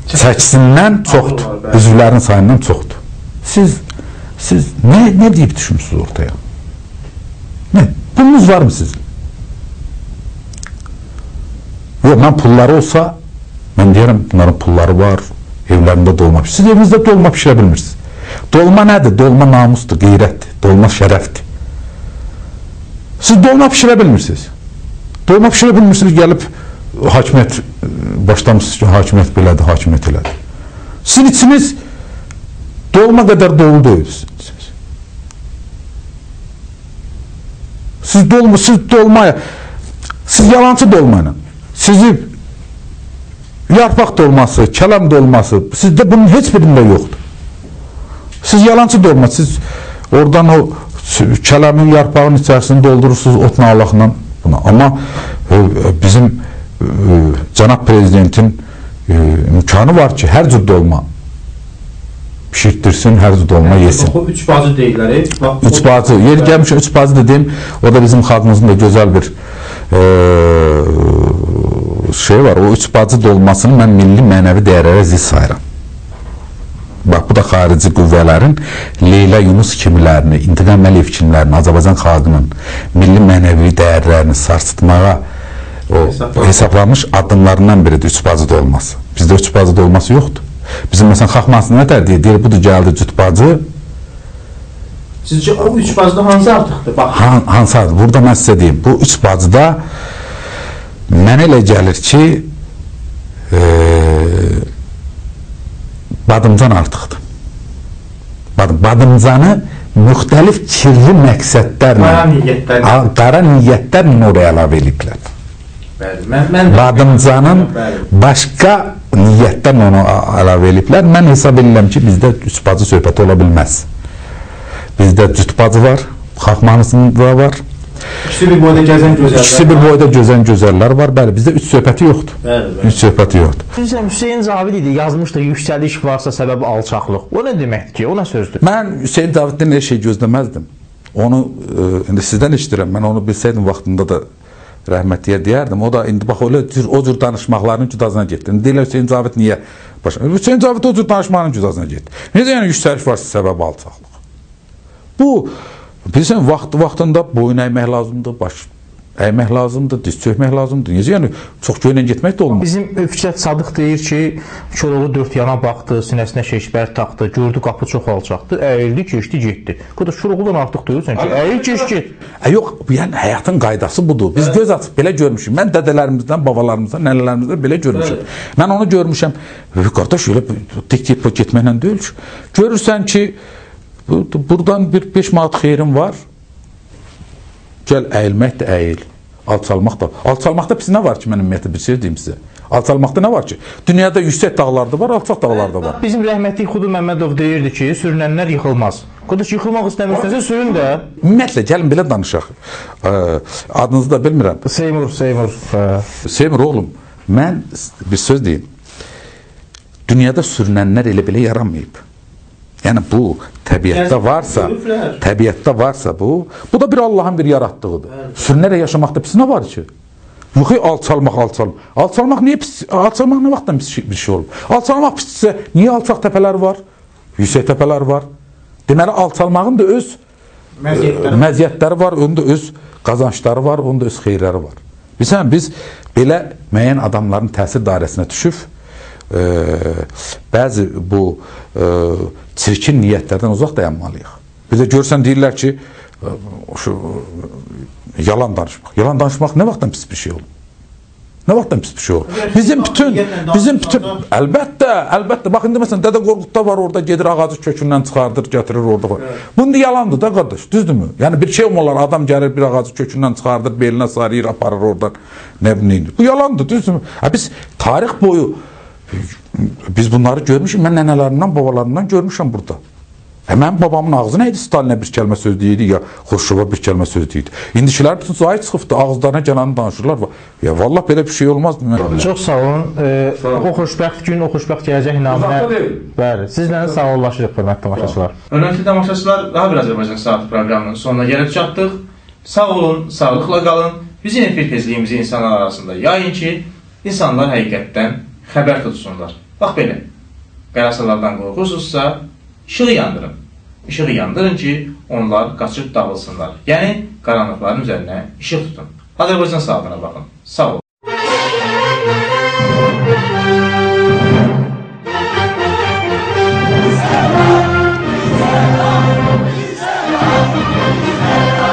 çəkisindən çoxdur. Üzvlərin sayından çoxdur. Siz nə deyib düşmüsünüz ortaya? Nə? Pulunuz varmı sizin? Yox, mən pulları olsa, mən deyirəm, bunların pulları var, evlərində dolma pişirir. Siz evinizdə dolma pişirə bilmirsiniz. Dolma nədir? Dolma namusdur, qeyrətdir, dolma şərəfdir. Siz dolma pişirə bilmirsiniz. Dolma pişirə bilmirsiniz, gəlib hakimiyyət başlamışsınız ki, hakimiyyət belədir, hakimiyyət elədir. Sizin içiniz dolma qədər dolu deyil. Siz dolma, siz yalancı dolmayla, sizi yarpaq dolması, kələm dolması, sizdə bunun heç birində yoxdur. Siz yalancı dolma, siz oradan o kələmin, yarpağın içərisini doldurursunuz otla, alaqla buna. Amma bizim cənab prezidentin imkanı var ki, hər cür dolma pişirtdirsin, hər cür dolma yesin. O üç bacı deyirlər. Üç bacı. Yeri gəlmişəm, üç bacı dediyim, o da bizim xalqımızın da gözəl bir şey var. O üç bacı dolmasını mən milli mənəvi dəyərlərə zidd sayıram. Bax, Bax, bu da xarici qüvvələrin Leyla Yunus kimilərini, İntiqam Əliyev kimilərini, Azərbaycan xalqının milli mənəvi dəyərlərini sarsıtmağa o hesablanmış addımlarından biridir üç bacıda olması. Bizdə üç bacıda olması yoxdur. Bizim məsələn xalq mahnısında nə deyir? Deyir, budur gəldi cüt bacı. Sizcə o üç bacıda hansı artıqdır? Bax. Hansı artıq? Burada mən sizə deyim. Bu üç bacıda mənə elə gəlir ki, badımcan artıqdır. Badımcanı müxtəlif kirli məqsədlərlə, qara niyyətlərlə oraya əlavə eləyiblər. Badımcanın başqa niyyətlərlə onu əlavə eləyiblər. Mən hesab edirəm ki, bizdə üç bacı söhbəti ola bilməz. Bizdə cüt bacı var, xalq mahnısında var. İkisi bir boyda gəzən gözəllər. İkisi bir boyda gəzən gözəllər var. Bəli, bizdə üç söhbəti yoxdur. Bəli, üç söhbəti yoxdur. Bilirsən, Hüseyn Cavid idi, yazmışdı, yüksəliş varsa səbəbi alçaqlıq. O nə deməkdir ki, o nə sözdür? Mən Hüseyn Caviddən elə şey gözləməzdim. Onu, indi sizdən eşidirəm, mən onu bilsəydim vaxtında da rəhmətliyə deyərdim. O da indi bax, o cür danışmaqlarının cüdazına getdi. İndi deyirlər, Hüseyn Cavid niyə? Hüseyn Cavid o cür danışmaqların cüdazına getdi. Necə yəni yüksəliş varsa səbəbi alçaqlıq? Bu, bilirsən, vaxtında boyun əymək lazımdır, baş əymək lazımdır, diz çökmək lazımdır. Necə yəni, çox göylə getmək də olmaz. Bizim Fikrət Sadıq deyir ki, Koroğlu dörd yana baxdı, sinəsinə şeşbər taxdı, gördü qapı çox alçaqdı, əyildi, keçdi, getdi. Qardaş, Koroğludan artıq deyirsən ki, əyil, keç, get. Yox, yəni həyatın qaydası budur. Biz göz açıb belə görmüşük. Mən dədələrimizdən, babalarımızdan, nənələrimizdən belə görmüşəm. Mən onu görmüşəm. Qardaş, elə tek-tek getməklə deyil ki. Görürsən ki, buradan bir 5 manat xeyrim var. Gəl, əyilmək də əyil, alçalmaq da. Alçalmaqda pis nə var ki, mən ümumiyyətlə bir şey deyim sizə. Alçalmaqda nə var ki? Dünyada yüksək dağlar da var, alçaq dağlar da var. Bizim rəhmətli Xudu Məmmədov deyirdi ki, sürünənlər yıxılmaz. Qardaş, yıxılmaq istəmirsənsə sürün də. Ümumiyyətlə, gəlin belə danışaq. Adınızı da bilmirəm. Seymur, Seymur. Seymur oğlum, mən bir söz deyim. Dünyada sürünənlər elə belə yaranmayıb. Yəni bu təbiətdə varsa, təbiətdə varsa bu da bir Allahın bir yaratdığıdır. Sürünərək yaşamaqda pis nə var ki? Yox, alçalmaq, alçalmaq. Alçalmaq niyə pis? Alçalmaq nə vaxtdan pis bir şey olub? Alçalmaq pisdirsə, niyə alçaq təpələr var? Yüksək təpələr var. Deməli, alçalmağın da öz məziyyətləri var, onun da öz qazançları var, onun da öz xeyirləri var. Bilirsən, biz belə müəyyən adamların təsir dairəsinə düşüb, bəzi bu çirkin niyyətlərdən uzaq dayanmalıyıq. Bir də görsən deyirlər ki, yalan danışmaq. Yalan danışmaq nə vaxtdan pis bir şey olur? Nə vaxtdan pis bir şey olur? Bizim bütün, əlbəttə, əlbəttə. Bax, indi məsələn, Dədə Qorqudda var, orada gedir, ağacı kökündən çıxardır, gətirir orada. Bu indi yalandır da, qardaş, düzdürmü? Yəni, bir şey olmalar, adam gəlir, bir ağacı kökündən çıxardır, belinə sarıyır, aparır oradan, nə bilim. Bu yalandır, düzdürmü? Biz tarix boyu, biz bunları görmüşük, mən nənələrimdən, babalarımdan görmüşəm burada. Mənim babamın ağzı nə idi? Stalinə bir kəlmə söz deyirdi, ya Xruşova bir kəlmə söz deyirdi. İndikilər bütün zahid çıxıbdır, ağızlarına gələni danışırlar. Ya vallah belə bir şey olmaz. Çox sağ olun. O xoşbəxt gün, o xoşbəxt gələcək naminə. Bəli, sizlə sağollaşırıq, hörmətli tamaşaçılar. Hörmətli tamaşaçılar, daha bir Azərbaycan Saatı proqramının sonuna gəlib çatdıq. Sağ olun, sağlıqla qalın. Bizim efir tezliyimizi insanlar arasında yayın ki, insanlar həqiqətdən xəbər tutsunlar. Bax belə, qərasalardan qorxursunuzsa, işığı yandırın. İşığı yandırın ki, onlar qaçıb dağılsınlar. Yəni, qaranlıqların üzərinə işıq tutun. Azərbaycan saatına baxın. Sağ olun. Selam, selam, selam.